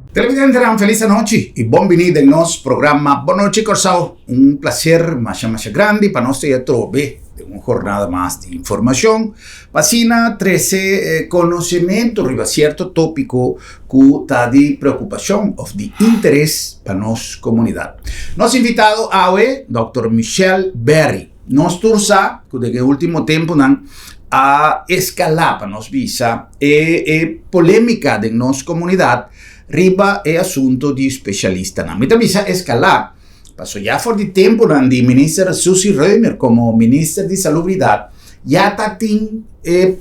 Televidentenan felis anochi y bon bini den nos programa Bon Nochi Corsou. Un placer masha masha grandi pa nos ta atrobe den un jornada mas di informacion pa asina trece conocemento riba cierto topico cu ta di preocupacion of di interes pa nos comunidad. Nos invitado awe Dòkter Michel Berry. Nos tur sa cu den e ultimo temponan a escala, pa nos bisa, e e polemica den nos comunidad riba e asunto di specialistanan. Mi ta bisa escala, paso ya for di temponan di Minister Suzy Römer como Minister di Salubridad ya ta tin e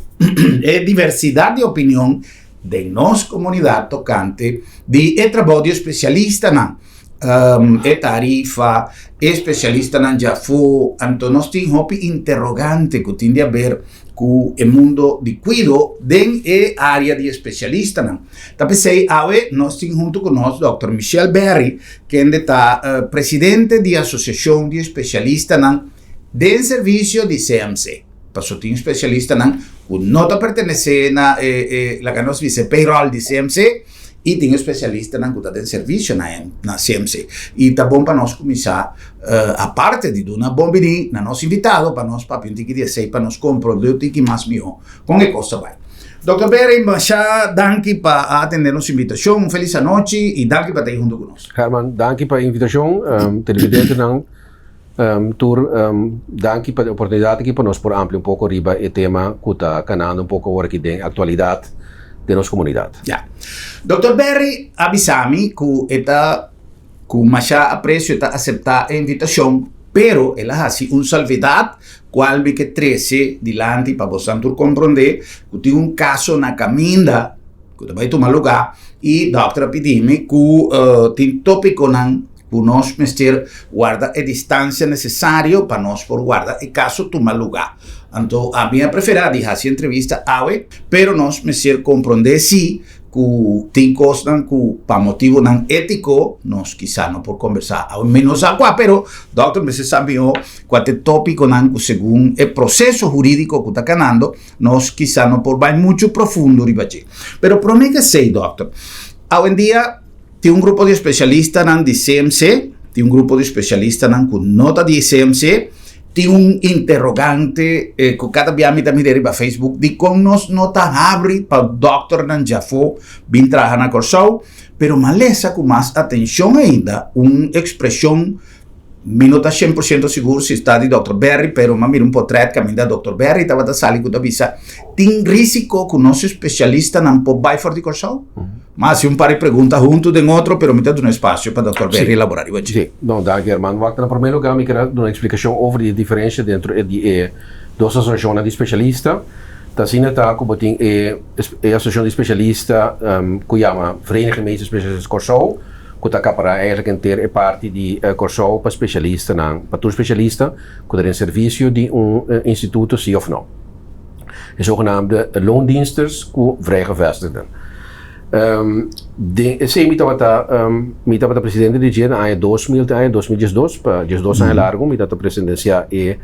e diversidad di opinion den nos comunidad tocante di e trabou di e specialistanan. E tarifa, e specialistanan djafó, anto nos tin hopi interrogante cu tin di haber cu e mundo di cuido den e area di especialistanan. Ta p'esey awe nos tin hunto cu nos Dòkter Michel Berry, kende ta presidente di Asociacion di Especialistanan den Servicio di CMC. Paso tin especialistanan cu no ta pertenece na e, laga nos bisa, e payroll di CMC, I tin espesialistanan ku ta den servisio na na CMC. I ta bon pa nos kuminsá aparte di duna bon biní na nos invitado pa nos papia un tiki di esei pa nos komprondé un tiki mas mihó kon e kos ta bai. Dòkter Berry, masha danki pa a atendé nos invitashon. Un felis anochi i danki pa ta ei huntu ku nos. Herman, danki pa e invitashon. Televidentenan tur danki pa e oportunidat aki pa nos por amplia un poko riba e tema ku ta kanando un poko awor aki den aktualidat den nos komunidat. Ya. Dòkter Berry a bisa mi ku e ta ku masha apresio e ta aseptá e invitashon, pero el a hasi un salvedat kual mi ke trese dilanti pa bosan tur komprondé ku tin un kaso na kaminda ku ta bai tuma lugá i dòkter a pidi mi ku tin tópikonan ku nos mester warda e distansia nesesario pa nos por warda e kaso tuma lugá. Anto ami a preferá di hasi entrevista awe, pero nos mester komprondé sí ku tin kosnan ku pa motibunan étiko nos kisá no por kombersá awe. Mi no sa kua, pero dòkter mester sa mihó kua ta e tópikonan ku segun e proseso hurídiko ku ta kanando nos kisá no por bai muchu profundo riba dje. Pero promé ku esei, dòkter, awendia Tin un grupo di especialistanan di CMC, tin un grupo di especialistanan cu no ta di CMC, tin un interrogante cu cada bia mi ta mira riba Facebook, dicon nos no ta habri pa dokternan djafo bin traha na Corsou? Pero malesa cu mas atencion ainda, un expresion Mi no ta shen por shento sigur si sta di Dòkter Berry, pero m'a mira un potret kaminda Dòkter Berry tabata sali ku ta bisa, Tin risiko ku nos spesialistanan por bai for di Kòrsou? M'a hasi un par di pregunta huntu den otro, pero mi ta duna espasio pa Dòkter Berry elaborá riba dje. Sí. No, danki Herman. Wak, na promé lugá mi kere duna eksplikashon over di e diferensha dentro di e dos asosiashonnan di spesialista. Ta asina ta ku bo tin e e asosiashon di spesialista ku yama Vereniging Medische Specialisten Kòrsou, ku ta akapará eigenlijk henter e parti di Kòrsou pa spesialistanan, pa tur spesialista ku ta den servisio di un instituto si òf no. E zogenaamde loondiensters ku vrijgevestigden. Den esei mi tabata mi tabata presidente di dje na aña 2000 te aña 2012, pa 12 aña largu mi tabata presidensiá e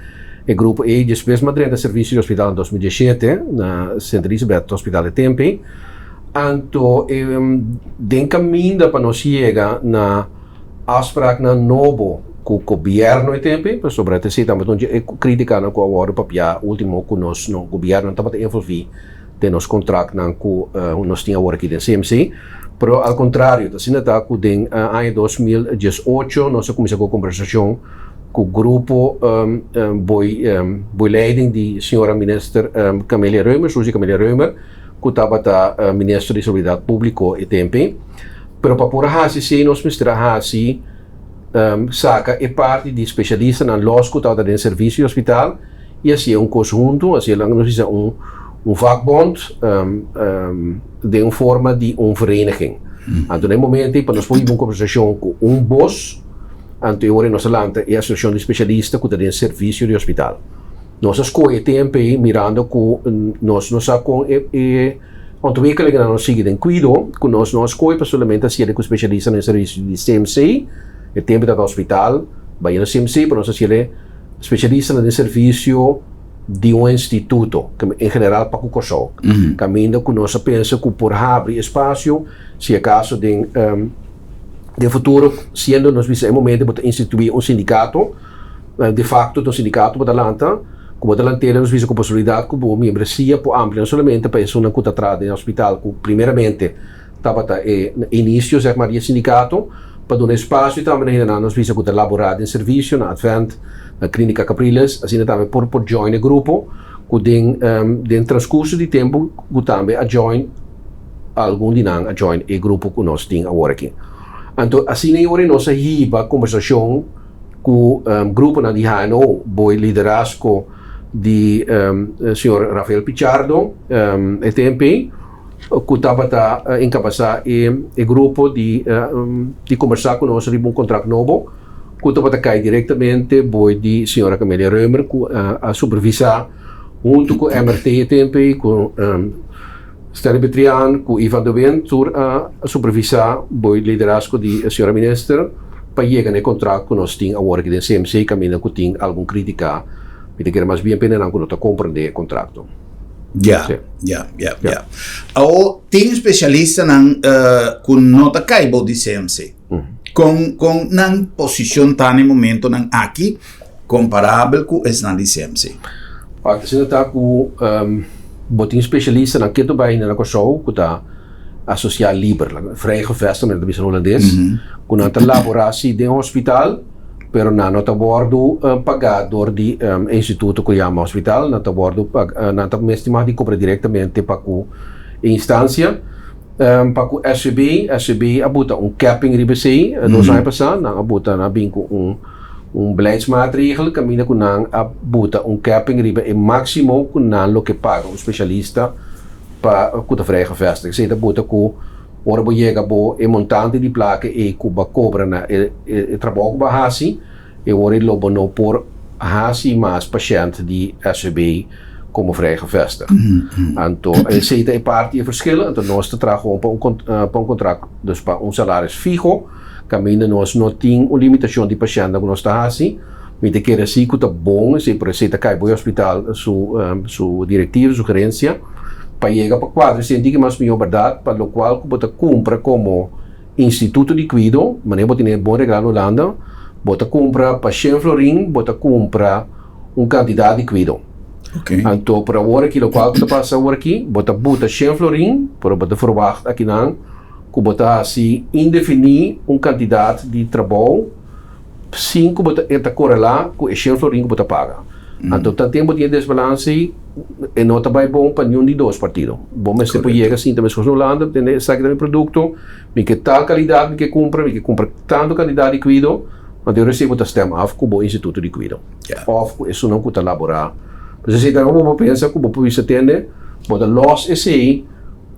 e grupo ei. Despues mi a drenta servisio di hospital na 2017 na Sint Elisabeth Hospital e tempu ei. Anto den kaminda pa nos yega na afspraaknan nobo ku gobièrnu e tempu ei, pasobra ta esei tambe ta un dje e kritikanan ku a wòrdu papiá último ku nos no gobièrnu no tabata envolví den nos kontraktnan ku nos tin awor aki den CMC. Pero al kontrario, ta asina ta ku den aña 2018 nos a kuminsá ku kombersashon ku grupo boi boi leiding di señora minister Camelia Römer, Suzy Camelia Römer, ku tabata Minister di Salubridat Públiko e tempu ei. Pero pa por a hasi esei nos mester a hasi saka e parti di spesialistanan lòs ku tabata den servisio di hospital i hasié un kos huntu, hasié loke nos bisa un un vakbond den un forma di un vereniging. Anto na e momento ei pa nos por hiba un kombersashon ku un bos, anto e ora ei nos a lanta e asosiashon di spesialista ku ta den servisio di hospital. Nos a skohe e tempu ei mirando ku nos no sa kon e e ontwikkelingnan lo sigui den kuido, ku nos no a skohe pa solamente a siede ku spesialistanan den servisio di CMC, e tempu tabata hospital, bai na CMC, pero nos a siede spesialistanan den servisio. Di un instituto, en general pa ku Kòrsou, kaminda ku nos a pensa ku por habri espasio si akaso den den futuro, siendo nos bisa e momento bo ta instituí un sindikato, de facto ta un sindikato bo ta lanta, ku bo ta lant'é nos bisa ku posibilidat ku bo miembresia por amplia no solamente pa esunnan ku ta traha den hospital ku primeramente tabata e inisio zeg maar di e sindikato, pa duna espasio tambe na hendenan nos bisa ku ta laborá den servisio na Advent, na Klinika Capriles, asina tambe por por join e grupo ku den den transkurso di tempu ku tambe a join algun di nan a join e grupo ku nos tin awor aki. Anto asina e ora nos a hiba kombersashon ku gruponan di HNO, bo e liderazgo di señor Rafael Pichardo e tempo ku tabata enkabasá e grupo di di kombersá ku nos riba un kontrakt nobo ku tabata kai direktamente boi di señora Camelia Römer ku a supervisá huntu ku MRT e tempu ei ku Stanley Betrian ku Ivan de Wind tur a supervisá boi liderazgo di señora minister pa yega na e kontrakt ku nos tin awor aki den CMC kaminda ku tin algun krítika mi ta kere mas bien p'e nan ku no ta komprendé e kontrakto. Ya, ya, ya, ya. Awo tin specialistanan cu no ta cay bou di CMC. Con, con nan posicion ta na e momentonan aki comparabel cu esnan di CMC? Wak, asina ta cu bo tin specialistanan ketu bay na Kòrsou cu ta asocia liber, vrij gevestigd, men ta bisa na Holandes, cu nan ta labora si den hospital, pero nan no ta wòrdu pagá dor di e instituto ku yama hospital, nan ta wòrdu nan ta mester mas di kobra direktamente pa ku e instansia. Pa ku SVB, SVB a buta un capping riba esei dos aña pasá, nan a buta nan a bin ku un un beleidsmaatregel kaminda ku nan a buta un capping riba e máksimo ku nan lo ke paga un spesialista pa ku ta vrijgevestigd. Esei ta buta ku Ora bo yega bo e montante di plaka ei ku bo a kobra na e e trabou ku bo a hasi, e ora ei lo bo no por hasi mas pashènt di SVB komo vrijgevestigd. Anto esei ta e parti e verschil. Anto nos ta traha gewoon pa un pa un kontrakt, dus pa un salaris fiho, kaminda nos no tin un limitashon di pashèntnan ku nos ta hasi. Mi ta kere si ku ta bon esei, pero esei ta kai bo e hospital su su direktiva, su gerensia. Pa yega pa kuadra senti ki mas mihó bèrdat pa lokual ku bo ta kumpra komo instituto di kuido, manera bo tene bon reglá na Hulanda, bo ta kumpra pa shen florin bo ta kumpra un kantidat di kuido. Anto por awor aki lokual ku ta pasa awor aki bo ta buta shen florin pero bo ta ferwagt akinan ku bo ta hasi indefiní un kantidat di trabou sin ku bo ta e ta korelá ku e shen florin ku bo ta paga. Anto ta tempu tin e desbalanse ei, e no ta bai bon pa niun di dos partido. Bo mester por yega sinta meskos na Hulanda, tende esaki ta mi produkto, mi ke tal kalidat mi ke kumpra, mi ke kumpra tantu kantidat di kuido, anto e resibo ta stem af ku bo instituto di kuido òf ku esunnan ku ta laborá. Pues esei ta bo por pensa ku bo por bisa tende, bo ta lòs esei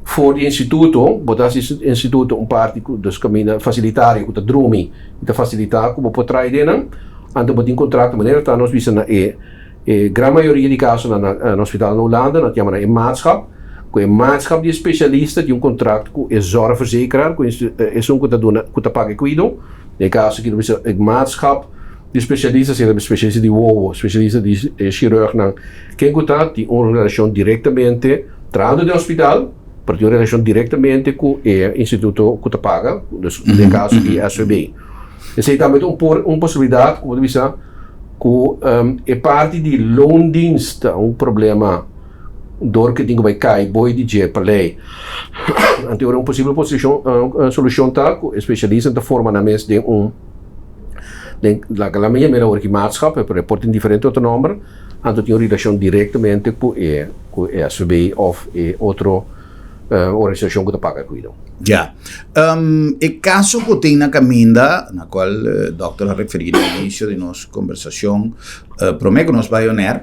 For di instituto, bo ta hasi instituto un parti ku dus kaminda fasilitario ku ta drumi i ta fasilitá ku bo por traha ideanan, anto bo tin kontrakto manera ta nos bisa na e e gran mayoria di kasonan na na hospital na Hulanda nan ta yama nan e maatschap, ku e maatschap di e spesialista tin un kontrakt ku e zorgverzekeraar ku esun ku ta duna ku ta paga e kuido, den e kaso aki nos bisa e maatschap di spesialista sea ta spesialista di wowo, spesialista di shirurgnan, ken ku ta tin un relashon direktamente. Trahando den hospital, pero tin un relashon direktamente ku e instituto ku ta paga, dus den kaso di SVB. Esei tambe ta un por un posibilidat ku bo ta bisa ku e parti di loondienst ta un problema dor ku tin ku bai kai boi di dje pa lei. Anto ora un posibel posishon solushon ta ku e spesialista ta forma nan mes den un den laga nan yam'e awor ki maatschap pero e por tin diferente otro nomber. Anto tin un relashon direktamente ku e ku e SVB òf e otro organisashon ku ta paga e kuido. Ya. E kaso ku tin na kaminda, na kual dòkter a referí na inisio di nos kombersashon, promé ku nos bai on air,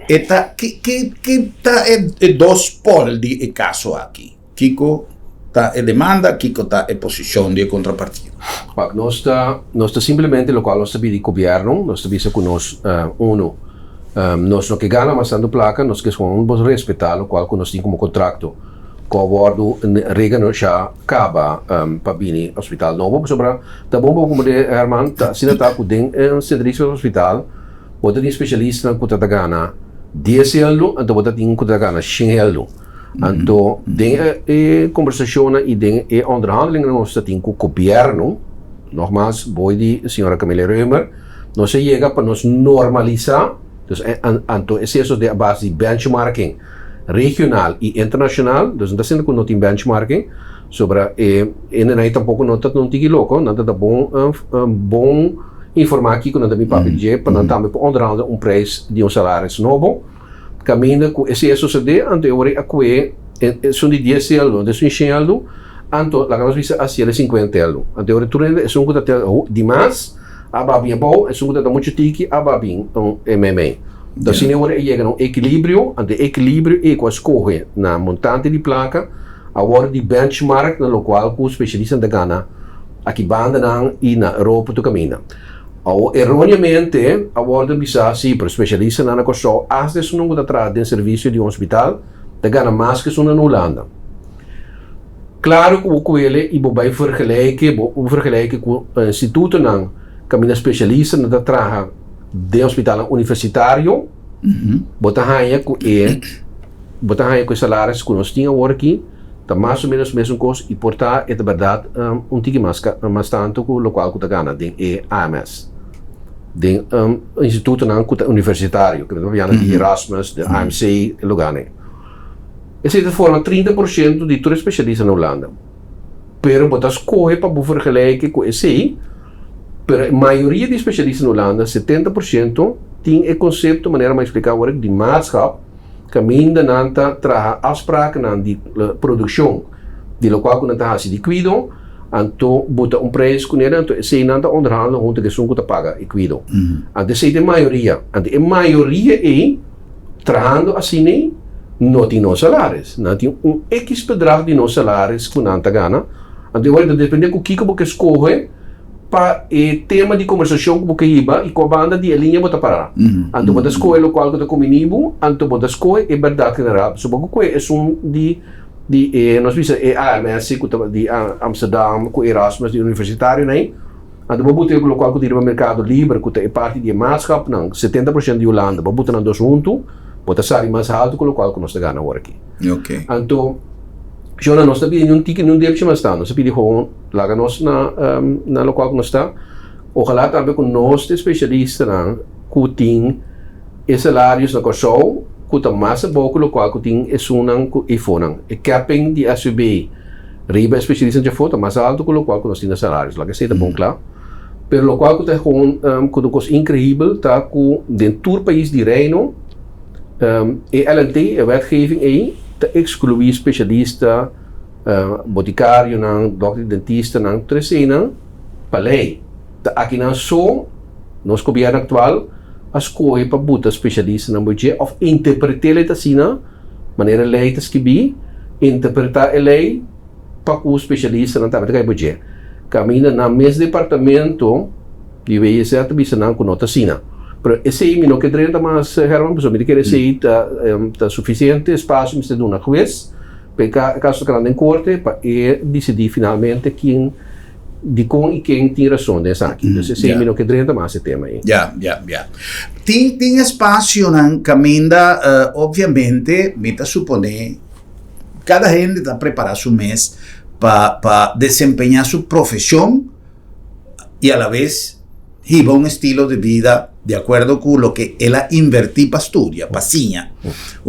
e ta ki ki ki ta e dos pòl di e kaso aki? Kiko ta e demanda, kiko ta e posishon di e kontrapartido? Wak, nos ta, nos ta simplemente lokual nos ta pidi gobièrnu, nos ta bisa ku nos, unu, nos no ke gana mas tantu plaka, nos ke gewoon bo respetá lokual ku nos tin komo kontrakto ku a wòrdu reganosha kaba pa bini hospital nobo, pasobra ta bon pa bo komprendé, Herman, ta asina ta ku den e Sint Elisabeth Hospital bo ta tin spesialistanan ku ta ta gana. 10 heldu, anto bo ta tin ku ta gana 100 heldu. Anto den e kombersashonnan i den e onderhandelingan nos ta tin ku gobièrnu, nogmaals boi di señora Camelia Römer, nos a yega pa nos normalisá, dus anto esei a sosodé a base di benchmarking regional i internashonal, dus no ta asina ku no tin benchmarking, sobra e hendenan ei tampoko no ta un tiki loko, nan ta ta bon bon informá kiko nan ta bin papia di dje pa nan tambe por onderhandel un prijs di un salaris nobo. Kaminda ku esei a sosodé, anto e ora ei a kue esun di dies eldu, anto esun di shen eldu, anto laga nos bisa a siel e sinkuenta eldu. Anto e ora tur hende, esun ku ta tel dimas a baha bin abou, esun ku ta ta muchu tiki a baha bin meimei. Anto asina e ora ei yega na un ekilibrio, anto e ekilibrio ei ku a skohe na montante di plaka a wòrdu di benchmark na lokual ku spesialistanan ta gana aki bandanan i na Europa tur kaminda. Awor, eróneamente a wòrdu bisá, sí, pero spesialistanan na Kòrsou, asta esunnan ku ta traha den servisio di un hospital, ta gana mas ku esunnan na Hulanda. Klaro ku bo kuele i bo bai vergelijke, bo vergelijke ku institutonan kaminda spesialistanan ta traha den hospitalnan universitario, bo ta haña ku e bo ta haña ku e salaris ku nos tin awor aki ta mas o menos mesun kos i por ta e ta bèrdat un tiki mas mas tantu ku lokual ku ta gana den e AMS. Den institutonan ku ta universitario, ku ta papia di Erasmus, di AMC, e lugarnan. Esei ta forma 30% di tur e spesialista na Hulanda. Pero bo ta skohe pa bo vergelijke ku esei, pero e mayoria di spesialista na Hulanda, 70%, tin e konsepto manera mi a ekspliká awor di maatschap, Kaminda nan ta traha afspraaknan di produkshon di lokual ku nan ta hasi di kuido, anto buta un preis kuné, anto esei nan ta onderhandel huntu ku esun ku ta paga e kuido. Anto esei ta e mayoria. Anto e mayoria ei trahando asina ei no tin no salaris. Nan tin un ekis bedrag di no salaris ku nan ta gana. Anto e ora ta depende ku kiko bo ke skohe. Pa e tema di kombersashon ku bo ke hiba i kua banda di e liña bo ta pará. Anto bo ta skohe lokual ku ta kumbiní bo, anto bo ta skohe e bèrdat general. Pasobra bo ku kohe esun di di e nos bisa e AMS ku ta di Amsterdam ku Erasmus di universitarionan ei, anto bo buta e lokual ku tin riba merkado liber ku ta e parti di e maatschapnan, 70% di Hulanda, bo buta nan dos huntu, bo ta sali mas haltu ku lokual ku nos ta gana awor aki. Anto, shona nos ta pidi ni un tiki ni un depchi mas ta, nos ta pidi gewoon. Laga nos na na lokual ku nos ta. Ojalá tambe ku nos ta e spesialistanan ku tin e salarios na Kòrsou ku ta mas abou ku lokual ku tin esunnan ku eifonan. E capping di SVB riba e spesialistanan djafó ta mas altu ku lokual ku nos tin na salarios. Laga esei ta bon kla. Pero lokual ku ta gewoon ku ta un kos inkreibel ta ku den tur pais di Reino e LNT, e wetgeving ei, ta ekskluí spesialista. Boticarionan, dokter di dentistanan, tur eseinan pa ley. Ta akinan so nos gobierno actual a scoge pa buta specialistanan bo dje of interprete ley ta asina, manera ley ta skibi, interpreta e ley pa cu specialistanan tambe ta cay bo dje. Caminda nan mes departamento di WIZ ta bisa nan cu no ta asina. Pero esey mi no ke drenta mas, Herman, pasobra mi ta kere esey ta suficiente espacio mester duna huez. Pa e kaso ta keda den korte pa e disidí finalmente kin, dikon i ken tin rason den esaki. Dus esei mi no ke drenta mas e tema ei. Ya, ya, ya. Tin, tin espasionan kaminda obviamente mi ta suponé kada hende ta prepará su mes pa pa desempeñá su profeshon i alabes hiba un estilo di bida di akuerdo ku loke el a invertí pa studia, pa siña.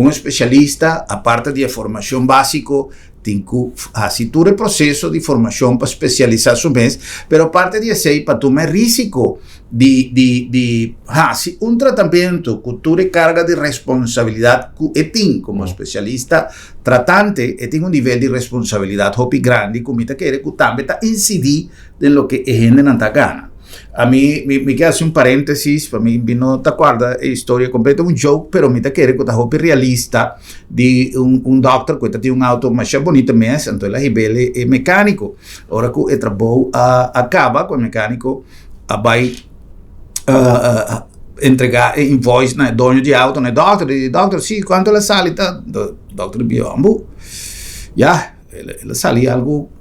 Un espesialista, aparte di e formashon básiko, tin ku hasi tur e proseso di formashon pa spesialisá su mes, pero aparte di esei pa tuma e risiko di di di hasi un tratamentu ku tur e karga di responsabilidat ku e tin komo spesialista tratante, e tin un nivel di responsabilidat hopi grandi ku mi ta kere ku tambe ta insidí den loke e hendenan ta gana. A mi, mi, mi ke hasi un paréntesis, pa mi, mi no ta kòrda e historia kompleto, un joke, pero mi ta kere ku ta hopi realista di un, un dòkter ku e ta tin un auto masha bonito mes, anto el a hib'el e mekániko. Ora ku e trabou a, a kaba, ku e mekániko a bai entregá e invoice na e doño di auto, na e dòkter, di dòkter, si, kuantu el a sali ta? Dòkter di biba, ambu, ya. El a sali algu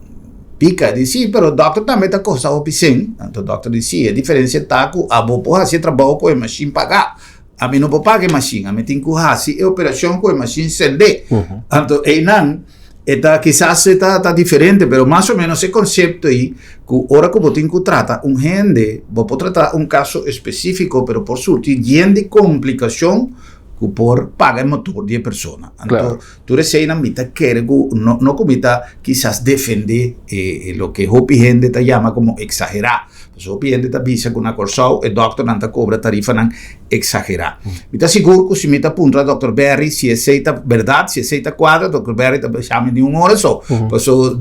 pika. Di si, pero dokter tambe ta kosta hopi sen. Anto dokter di si, e diferensia ta ku abo por hasi e trabou ku e mashin paga. Ami no por paga e mashin, ami tin ku hasi e operashon ku e mashin sende. Anto einan e ta kisas e ta ta diferente, pero mas o menos e konsepto ei ku ora ku bo tin ku trata un hende, bo por trata un kaso espesífiko, pero por surti yen di komplikashon ku por paga e motor di e persona. Anto tur eseinan mi ta kere ku no no ku mi ta kisas defendé e loke hopi hende ta yama komo eksagerá. Pasobra hopi hende ta bisa ku na Kòrsou e dòkternan ta kobra tarifanan eksagerá. Mi ta sigur ku si mi ta puntra dòkter Berry si esei ta bèrdat, si esei ta kuadra, dòkter Berry ta bisa mi niun ora so. Pasobra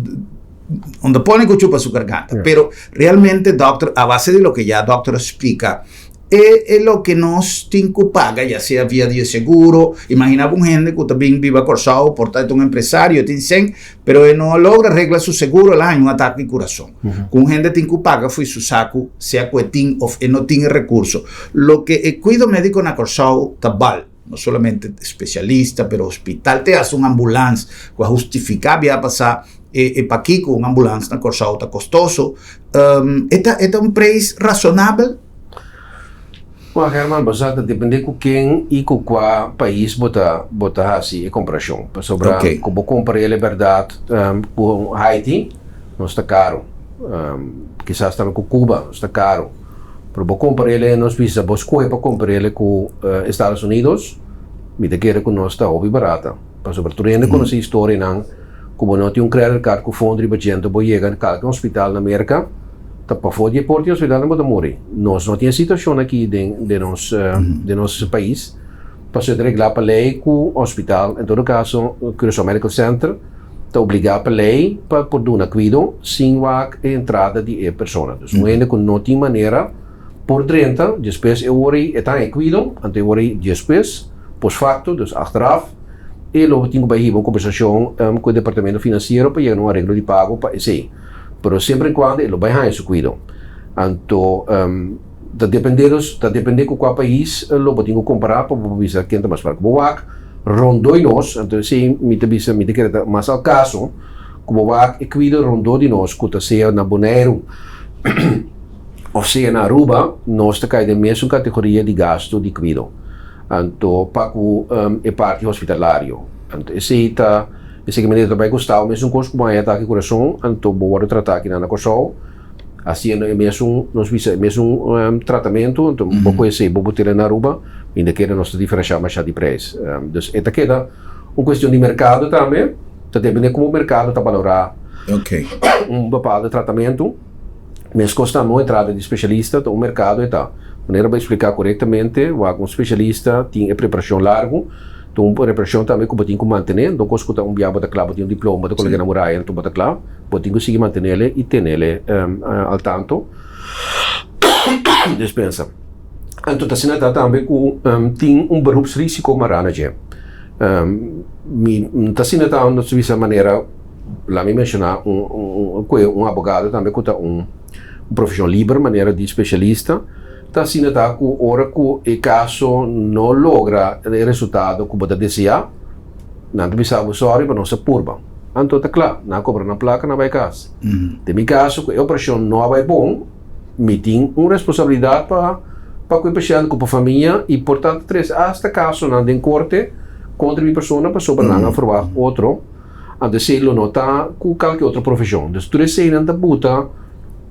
un ta pone ku chupa su garganta. Pero realmente dòkter, a base di loke ya dòkter a splika, E e loke nos tin ku paga, ya sea via di e seguro. Imagina bo un hende ku ta bin biba Kòrsou, por ta e ta un empresario, e tin sèn, pero e no a logra regla su seguro, el a haña un atake di kurason. Ku un hende tin ku paga fo'i su saku, sea ku e tin òf e no tin e rekurso. Loke e kuido médiko na Kòrsou ta bal, no solamente spesialista, pero hospital, te hasta un ambulans ku a hustifiká bia pasá e e pakiko un ambulans na Kòrsou ta kostoso, e ta e ta un preis rasonabel? Bueno, Herman, bo sa ta depende ku ken i ku kua pais bo ta bo ta hasi e komparashon. Pasobra ku bo kompara e bèrdat ku Haiti, nos ta karu. Kisas tambe ku Cuba, nos ta karu. Pero bo kompara el, nos bisa bo skohe pa kompara el ku Estados Unidos, mi ta kere ku nos ta hopi barata. Pasobra tur hende konosé historianan ku bo no tin un credit card ku fondo riba djento bo yega na kalke hospital na Merka, Ta pafó di e porta di hospital nan bo ta muri. Nos no tin e situacion aki den den nos den nos pais pasobra ta regla pa ley cu hospital en todo caso Curaçao Medical Center ta obliga pa ley pa por duna cuido sin wak e entrada di e persona. Dus un hende cu no tin manera por drenta despues e ora e ta haña e cuido anto e ora despues post facto dus achteraf e lo tin cu bay hiba un conversacion cu e departamento financiero pa yega na un areglo di pago pa esey. Pero semper en cuando e lo bay haña su cuido. Anto ta depende dus, ta depende cu cua pais lo bo tin cu compara pa bo por bisa ken ta mas barato. Bo wak rondó di nos, anto esey mi ta bisa, mi ta kere ta mas al caso cu bo wak e cuido rondó di nos cu ta sea na Boneiru of sea na Aruba, nos ta cay den mesun categoria di gasto di cuido. Anto pa cu e parti hospitalario. Anto esey ta. Esaki manera ta bai Gustavo mesun kos ku bo haña atake kurason anto bo wòrdu tratá akinan na Kòrsou hasiendo e mesun nos bisa e mesun tratamentu anto bo por esei bo por tene na Aruba mi ta kere nos ta diferenshá mashá di preis dus e ta keda un kuestion di merkado tambe ta depende komo merkado ta balorá un bepaldo tratamentu meskos tambe un entrada di spesialista ta un merkado e ta manera bo ekspliká korektamente wak un spesialista tin e preparashon largu. Ta un represhon tambe ku bo tin ku mantené. No kos ku ta un bia bo ta kla, bo tin un diploma, bo ta kolega na muraya, anto bo ta kla. Bo tin ku sigui mantenele i tenele al tanto. Dispensa. Anto ta asina ta tambe ku tin un beroepsrisiko mará na dje. Mi ta asina ta nos ta bisa manera, laat mi menshoná un ku e un abogado tambe ku ta un profeshon liber manera di spesialista. Ta asina ta ku ora ku e kaso no logra e resultado ku bo ta deseá, nan ta bisa bo sòri pa nos a purba. Anto ta kla, nan a kobra nan plaka, nan a bai kas. Den mi kaso ku e operashon no a bai bon, mi tin un responsabilidat pa pa ku e pashènt, ku pa famia i por tanto trese asta kasonan den korte kontra mi persona pasobra nan a ferwagt otro. Anto esei lo no ta ku kalke otro profeshon. Dus tur eseinan ta buta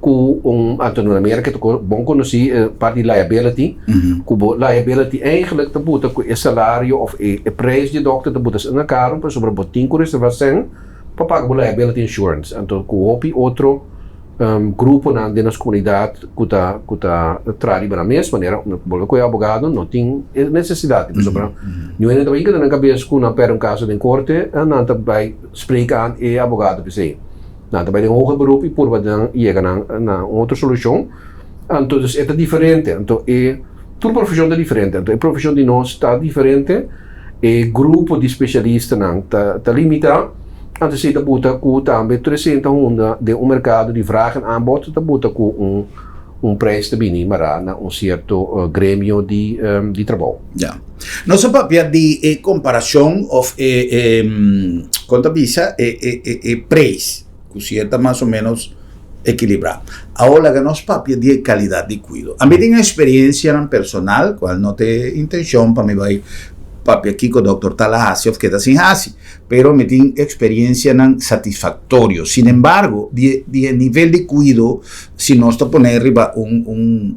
ku un, anto na Merka ta bon konosí e parti di liability, ku bo liability eigenlijk ta buta ku e salario òf e e preis di e dòkter ta buta asina karu pasobra bo tin ku reservá sèn pa paga bo liability insurance. Anto ku hopi otro gruponan den nos komunidat ku ta ku ta traha riba nan mes manera bolbe ku e abogado no tin e nesesidat pasobra niun hende ta bai hinka den nan kabes ku nan pèrdè un kaso den korte nan ta bai spreek aan e abogado p'esei nan ta bai den hoger beroep i purba nan yega nan na un otro solushon anto dus e ta diferente anto e tur profeshon ta diferente anto e profeshon di nos ta diferente e grupo di spesialistanan ta ta limitá. Anto esei ta buta ku tambe tur esei ta hunda den un merkado di vraag en aanbod ta buta ku un un prijs ta bini mará na un sierto gremio di di trabou. Ya. Nos a papia di e komparashon òf e e kon ta bisa e e e prijs ku si e ta mas o ménos. Ekilibrá. Awor laga nos papia di e kalidat di kuido. Ami tin eksperensianan personal, kual no ta e intenshon pa mi bai papia kiko dòkter tal a hasi òf ke ta sin hasi, pero mi tin eksperensianan satisfaktorio. Sin embargo, di di e nivel di kuido si nos ta pone riba un un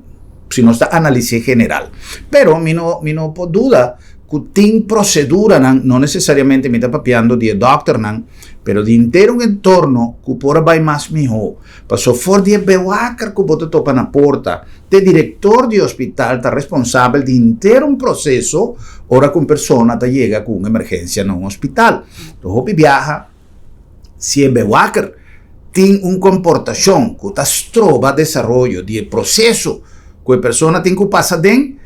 si nos ta analis'é general. Pero mi no mi no por duda ku tin proseduranan, no nesesariamente mi ta papiando di e dòkternan, Pero di henter un entorno ku por a bai mas mihó, paso for di e bewaker ku bo ta topa na porta te direktor di hospital ta responsabel di henter un proseso ora ku un persona ta yega ku un emergensia na un hospital. Ta hopi biaha si e bewaker tin un komportashon ku ta stroba desaroyo di e proseso ku e persona tin ku pasa den,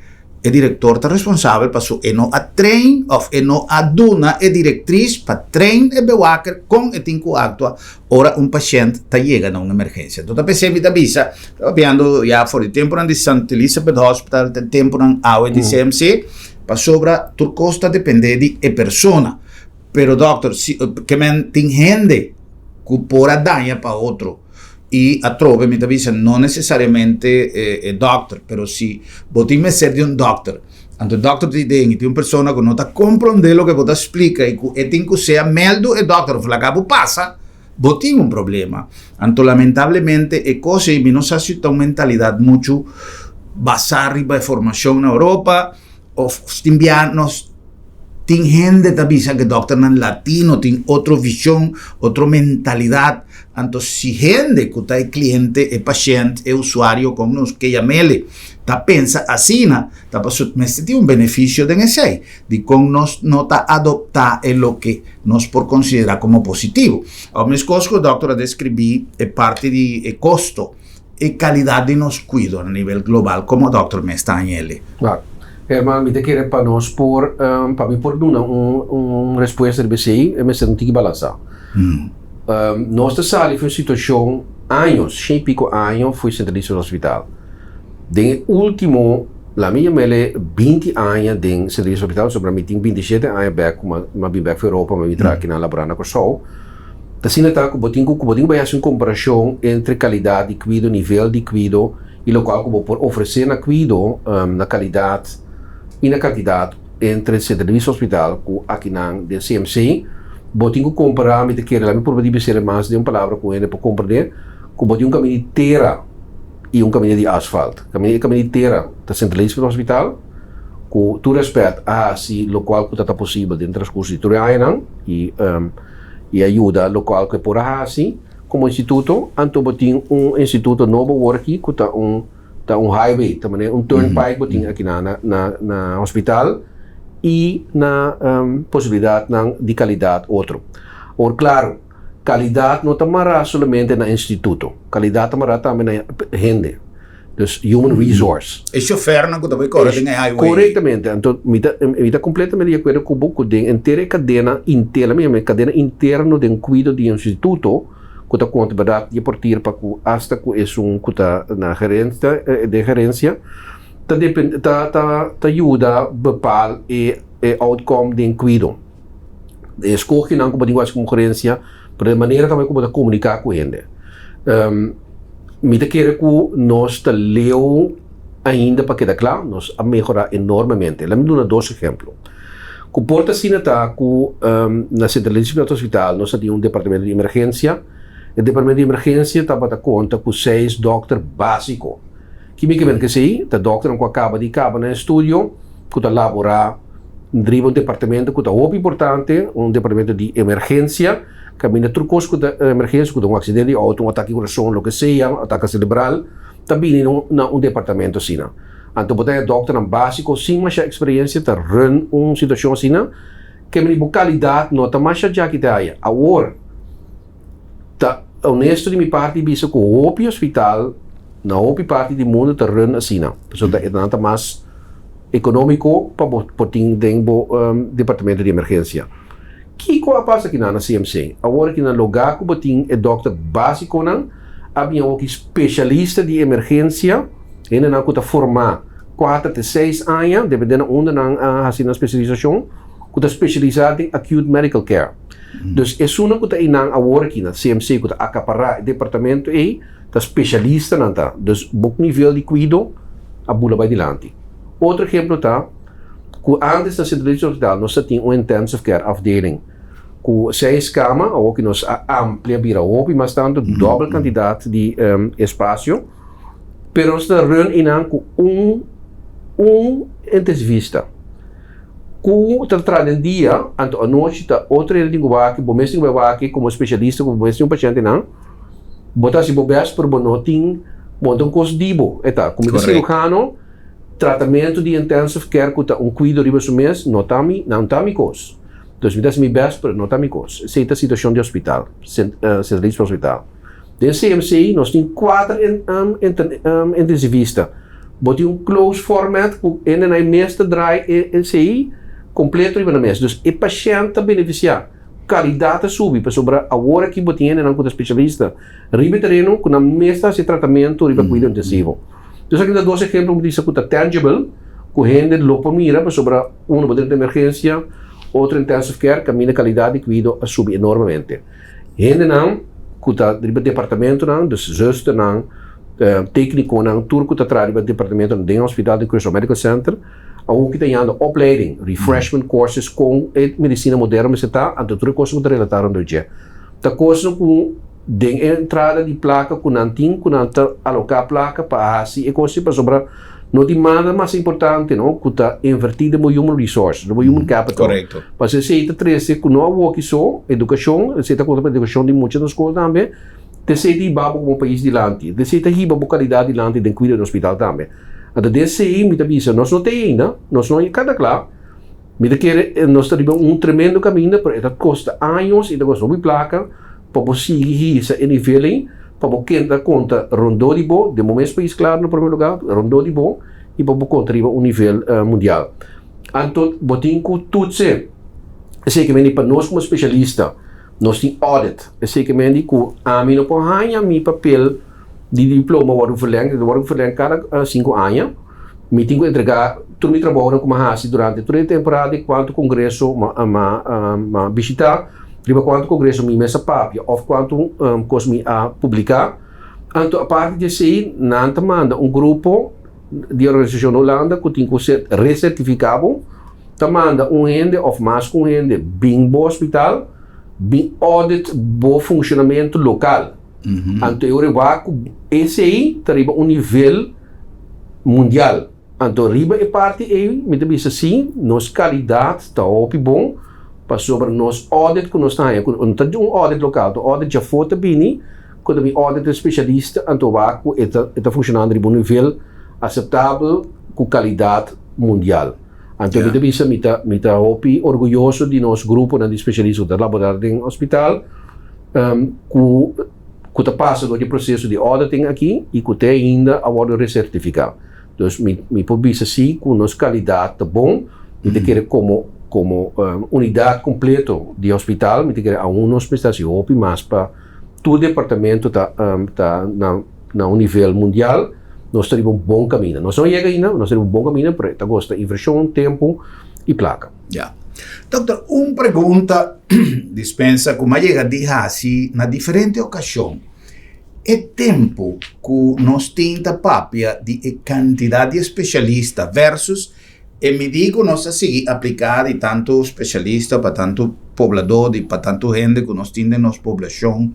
E direktor ta responsabel paso e no a train of e no a duna e direktris pa train e bewaker kon e tin ku aktua ora un pashènt ta yega na un emergensia. Enton ta p'esei mi ta bisa, ta papiando ya for di tempunan di St. Elizabeth Hospital te tempunan awe di CMC, pasobra tur kos ta depende di e persona. Pero dòkter, si ke men tin hende ku por a daña pa otro. I atrobe mi ta bisa no nesesariamente e dòkter, pero si bo tin mester di un dòkter, anto e dòkter tin den i tin un persona ku no ta komprondé loke bo ta splika i ku e tin ku sea mèldu e dòkter òf laga bo pasa, bo tin un problema. Anto lamentablemente e kos ei mi no sa si ta un mentalidat muchu basá riba e formashon na Europa òf tin bia nos tin hende ta bisa ku e dòkternan latino tin otro vishon, otro mentalidat. Anto si hende ku ta e kliente, e pashènt, e usuario kon nos ke yam'ele, ta pensa asina, ta pasobra mester tin un benefisio den esei. Dikon nos no ta adoptá e loke nos por konsiderá komo positivo? Awor meskos ku e dòkter a deskribí e parti di e kosto, e kalidat di nos kuido na nivel global komo dòkter mes ta hañ'ele. Wak, Herman, mi ta kere pa nos por, pa mi por duna un respuesta riba esei, e mester un tiki balansá. Nos ta sali for un situashon años, shen i piko año for Sint Elisabeth Hospital. Den e ultimo, laat mi yam'ele 20 aña den Sint Elisabeth Hospital, pasobra mi tin 27 aña bek ku mi a bin bek for Europa, mi a bin traha akinan laborá na Kòrsou. Ta asina ta ku bo tin ku bo tin ku bai hasi un komparashon entre kalidat di kuido, nivel di kuido i lokual ku bo por ofresé na kuido na kalidat i na kantidat entre Sint Luis Hospital ku akinan den CMC. Bo tin ku kompará, mi ta kere la mi purba di bis'el mas den un palabra ku hende por komprendé, ku bo tin un kaminda di tera i un kaminda di asfalt. Kaminda e kaminda di tera ta Sint Luis Hospital ku tur rèspèt a hasi lokual ku ta ta posibel den transkurso di tur e añanan i i a yuda lokual ku e por a hasi komo instituto, anto bo tin un instituto nobo awor aki ku ta un ta un highway, ta manera un turnpike bo tin aki na na na hospital i na posibilidatnan di kalidat otro. Awor klaro, kalidat no ta mará solamente na instituto, kalidat ta mará tambe na hende. Dus human resource. E chofernan ku ta bai kore den e highway. Korektamente. Anto mi ta mi ta kompletamente di akuerdo ku bo ku den henter e kadena interno, mi yama e kadena interno den kuido di instituto ku ta konta bèrdat di e portir pa ku asta ku esun ku ta na gerensia den gerensia ta depende ta ta ta yuda bepaal e e outcome den kuido. E eskoginan ku bo tin ku hasi komo gerensia pero e manera tambe ku bo ta komuniká ku hende. Mi ta kere ku nos ta leu ainda pa keda kla, nos a mehorá enormemente. Laat mi duna dos ehemplo. Ku por ta asina ta ku na Sint Elisabeth Hospital nos a tin un departamento di emergensia. E departamento di emergensia tabata konta ku seis dòkter básiko. Kimikamente esei ta dòkternan ku a kaba di kaba nan estudio ku ta laborá riba un departamento ku ta hopi importante, un departamento di emergensia. Kaminda tur kos ku ta emergensia, ku ta un aksidente di outo, un atake di kurason, loke sea, un atake serebral, ta bini na un departamento asina. Anto bo ta haña dòkternan básiko sin masha eksperensia ta run un situashon asina, ke meni bo kalidat no ta masha djaki ta haya. Awor, ta honesto di mi parti bisa ku hopi hospital na hopi parti di mundu ta run asina, pasobra nan ta mas ekonómiko pa bo por tin den bo departamento di emergensia. Kiko a pasa kinan na CMC? Awor aki na lugá ku bo tin e dòkter básikonan, a bin awor ki spesialista di emergensia, hendenan ku ta formá kuater te seis aña, dependé na unda nan a hasi nan spesialisashon, ku ta spesialisá den acute medical care. Dus esunnan ku ta einan awor aki na CMC ku ta akapará e departamento ei, Ta spesialistanan ta. Dus bo nivel di kuido a bula bai dilanti. Otro ehemplo ta ku antes na Sint Elisabeth Hospital nos ta tin un intensive care afdeling ku seis kama, awor ku nos a amplia bira hopi mas tantu, dòbel kantidat di espasio, pero nos ta run einan ku un un intensivista ku ta traha den dia, anto anochi ta otro hende tin ku wak, bo mes tin ku bai wak komo spesialista ku bo mes tin un pashèntenan. Bo ta hasi bo best pero bo no tin bo no ta un kos di bo e ta. Komo ta cirujano tratamentu di intensive care ku ta un kuido riba su mes no ta mi nan ta mi kos. Dus mi ta hasi mi best pero no ta mi kos. Esei ta situashon di hospital Sint Elisabeth Hospital. Den CMC nos tin kuater intensivista. Bo tin un close format ku hende nan e mes ta draai esei kompleto riba nan mes. Dus e pashènt ta benefisiá. Kalidat a subi pasobra awor aki bo tin hendenan ku ta spesialista riba e tereno ku nan mes ta hasi tratamentu riba kuido intensivo. Dus aki ta dos ehempel ku mi ta bisa ku ta tangible ku hende lo por mira pasobra uno bo drenta emergensia, otro intensive care kaminda kalidat di kuido a subi enormemente. Hendenan ku ta riba departamentonan, dus zusternan, teknikonan, tur ku ta traha riba departamentonan den hospital di Curaçao Medical Center, Awor ki ta yanda opleiding, refreshment courses kon e medisina moderno mester ta, anto tur e kosnan ku ta relatá rondó dje. Ta kosnan ku den e entrada di plaka ku nan tin, ku nan ta aloká plaka pa hasi e kos ei pasobra no tin manda mas importante no ku ta invertí den bo human resources, den bo human capital. Pasobra esei ta trese ku no awor ki so edukashon, esei ta konta pa edukashon di mucha na skol tambe, ta esei ta hiba bo komo pais dilanti, ta esei ta hiba bo kalidat dilanti den kuido den hospital tambe. Anto den esei mi ta bisa, nos no ta ainda, nos no a kada kla, mi ta kere nos ta riba un tremendo kaminda, pero e ta kosta años i ta kosta hopi plaka pa bo sigui hisa e nivel ei, pa bo keda konta rondó di bo, den bo mes pais klaro na prome lugá, rondó di bo i pa bo konta riba un nivel mundial. Anto bo tin ku tutse esei ke mende pa nos komo spesialista, nos tin audit, esei ke mende ku ami no por haña mi papel di diploma wòrdu verlengd, e ta wòrdu verlengd kada sinku aña. Mi tin ku entregá tur mi trabounan ku mi a hasi durante tur e temporada di kuantu kongreso mi a bishitá, riba kuantu kongreso mi mes a papia òf kuantu kos mi a publiká. Anto aparte di esei nan ta manda un grupo di organisashon na Hulanda ku tin ku ser resertifiká bo, ta manda un hende òf mas ku un hende bin bo hospital bin audit bo funshonamentu lokal. Anto e ora e wak ku esei ta riba un nivel mundial. Anto riba e parti ei mi ta bisa si nos kalidat ta hopi bon pasobra nos audit ku nos ta haña ku no ta un audit lokal ta un audit djafó ta bini ku ta bin audit e spesialista anto wak ku e ta e ta funshonando riba un nivel aseptabel ku kalidat mundial. Anto mi ta bisa mi ta mi ta hopi orguyoso di nos gruponan di spesialista ku ta laborá den hospital. Ku ku ta pasa dor di e proseso di auditing aki i ku te ainda a wòrdu resertifiká. Dus mi mi por bisa si ku nos kalidat ta bon, mi ta kere komo komo unidat kompleto di hospital mi ta kere aun nos mester hasi hopi mas pa tur departamento ta ta na na un nivel mundial, nos ta riba un bon kaminda. Nos no a yega ainda, nos ta riba un bon kaminda pero e ta kosta invershon, tempu i plaka. Ya. Dokter, un pregunta, dispensa, ku mi a yega di hasi na diferente okashon. E tempu ku nos tin ta papia di e kantidat di spesialista versus e midí ku nos a sigui apliká di tantu spesialista pa tantu pobladó, di pa tantu hende ku nos tin den nos poblashon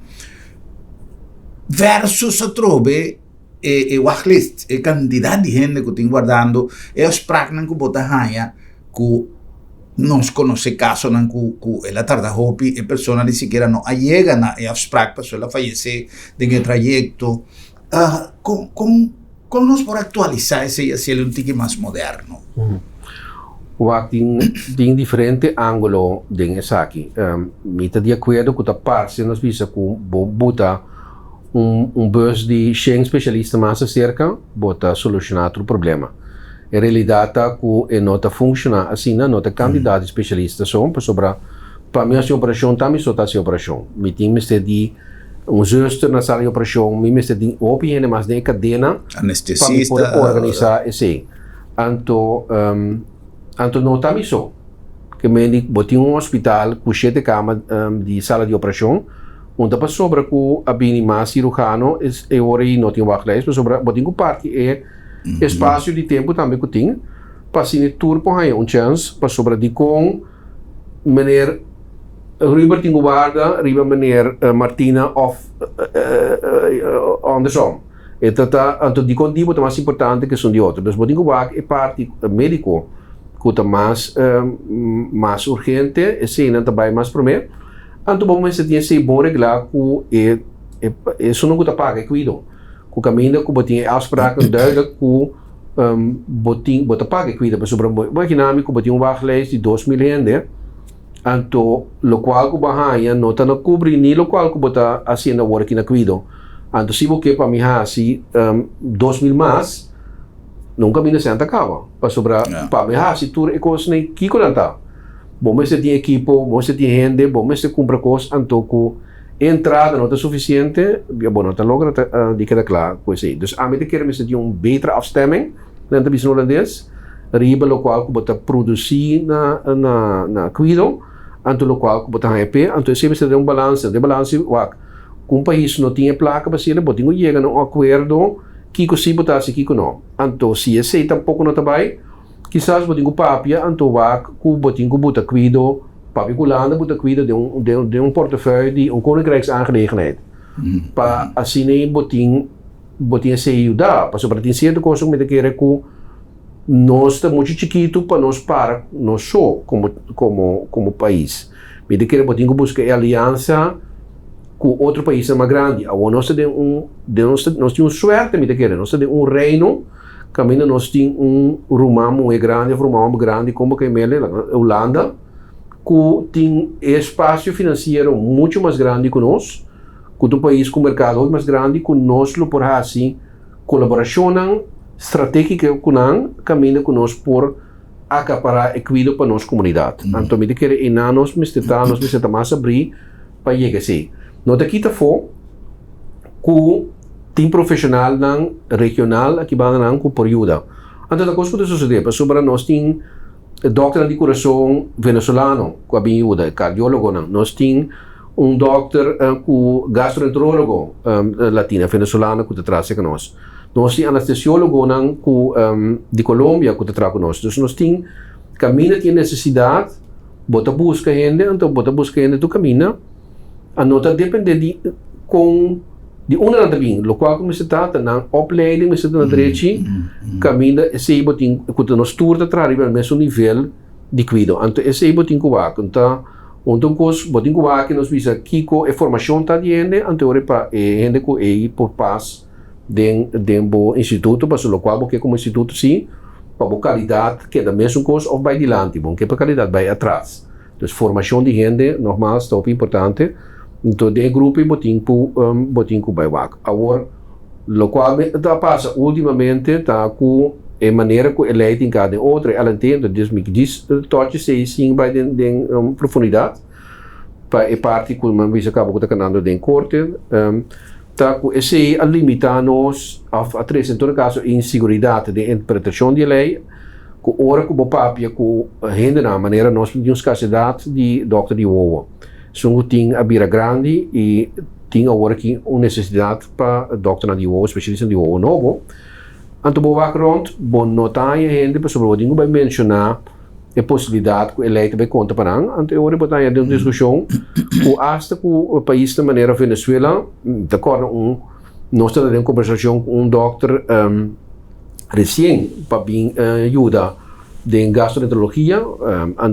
versus atrobe e wachtlist, e kantidat di hende ku tin wardando, e afspraknan ku bo ta haña. Ku nos konosé kasonan ku ku el a tarda hopi, e persona ni sikiera no a yega na e afsprak pasobra el a fayesé den e trayekto. Kon kon kon nos por aktualisá esei hasiel un tiki mas moderno? Wak tin tin diferente ángulo den esaki. Mi ta di akuerdo ku ta parse nos bisa ku bo buta un un bus di shen spesialista mas aserka, bo ta solushoná tur problema. E realidat ta ku e no ta funshoná asina, no ta kantidat di spesialista so, pasobra pa mi hasi operashon ta mi so ta hasi operashon. Mi tin mester di un zuster na sala di operashon, mi mester tin hopi hende mas den e kadena pa mi por organisá esei. Anto anto no ta mi so. Ke men di bo tin un hospital ku shete kama di sala di operashon. Un ta pasobra ku a bini mas sirujano es e ora ei no tin wachtlijst pasobra bo tin ku parti e espasio di tempu tambe ku tin pa asina tur por haña un chèns pasobra dikon meneer Ruber tin ku warda riba meneer Martina òf andersom. E ta ta anto dikon di bo ta mas importante ku esun di otro. Dus bo tin ku wak e parti médiko ku ta mas mas urgente eseinan ta bai mas promé. Anto bo mester tin esei bon reglá ku e esunnan ku ta paga e kuido. Ku kaminda ku bo tin e afspraaknan duidelijk ku bo tin bo ta paga e kuido. Pasobra bo imagina mi ku bo tin un wachtlijst di 2000 hende, anto lokual ku bo a haña no ta na kubri ni lokual ku bo ta hasiendo awor aki na kuido. Anto si bo ke pa mi hasi 2000 mas, nunka mi nesena ta kaba. Pasobra pa mi hasi tur e kosnan kiko nan ta? Bo mester tin ekipo, bo mester tin hende, bo mester kumpra kos, anto ku e entrada no ta sufisiente, ya bo no ta logra di keda kla ku esei. Dus ami ta kere mester tin un betere afstemming, nan ta bisa na hulandes, riba lokual ku bo ta produsí na na kuido, anto lokual ku bo ta haña p'e, anto esei mester den un balanse. Den balanse, wak, ku un pais no tin e plaka pa hasiel, bo tin ku yega na un akuerdo kiko si bo ta hasi, kiko no. Anto si esei tampoko no ta bai, Kisas bo tin ku papia anto wak ku bo tin ku buta kuido, papia ku Hulanda buta kuido den un den den un portefeuille di un koninkrijksaangelegenheid. Pa asina ei bo tin bo tin esei yuda, pasobra tin sierto kos ku mi ta kere ku nos ta muchu chikitu pa nos para nos so komo komo komo pais. Mi ta kere bo tin ku buska e aliansa ku otro paisnan mas grandi. Awor nos ta den un den nos nos tin un suerte mi ta kere, nos ta den un reino. Kaminda nos tin un ruman muhé grandi òf ruman hòmber grandi komo ke mele Hulanda ku tin e espasio finansiero muchu mas grandi ku nos, ku ta un pais ku merkado hopi mas grandi ku nos lo por hasi kolaborashonnan stratégiko ku nan kaminda ku nos por akapará e kuido pa nos komunidat. Anto mi ta kere einan nos mester ta, nos mester ta mas abrí pa yega esei. No ta kita afó ku tin profesionalnan regional aki banda nan ku por yuda. Anto ta kos ku ta sosodé pasobra nos tin dòkternan di kurason venezolano ku a bin yuda, kardiólogonan. Nos tin un dòkter ku gastroenterólogo latina venezolano ku ta traha serka nos. Nos tin anestesiólogonan ku di Colombia ku ta traha ku nos. Dus nos tin kaminda tin nesesidat bo ta buska hende anto bo ta buska hende tur kaminda. A no ta depende di kon di unda nan ta bin. Lokual ku mester ta ta nan opleiding mester ta na drechi kaminda esei bo tin ku ta nos tur ta traha riba e mesun nivel di kuido. Anto esei bo tin ku wak. Anto un ta un kos bo tin ku wak nos bisa kiko e formashon ta di hende anto ora pa e hende ku ei por pas den den bo instituto pasobra lokual bo ke komo instituto si pa bo kalidat keda mesun kos òf bai dilanti. Bo no ke pa kalidat bai atras. Dus formacion di hende, nogmaals, ta hopi importante. Enton den e grupo ei bo tin ku bo tin ku bai wak. Awor, lokual mi ta pasa ultimamente ta ku e manera ku e lei tin ka den otro, e alentento, dus mi djis tochi esei sin bai den den profundidat pa e parti ku mi a bisa kaba ku ta kanando den korte, ta ku esei a limita nos òf a trese en todo kaso inseguridat den interpretashon di e lei. Ku ora ku bo papia ku hendenan manera nos tin un skarsedat di dòkter di wowo. Esun ku tin a bira grandi i tin awor aki un nesesidat pa dòkternan di wowo, spesialistanan di wowo nobo. Anto bo wak rònt bo no ta haña hende pasobra bo tin ku bai menshoná e posibilidat ku e lei ta bai konta pa nan. Anto e ora bo ta haña den un diskushon ku asta ku paisnan manera Venezuela, mi ta kòrda un nos ta den kombersashon ku un dòkter. Resien pa bin yuda den gastroenterologia,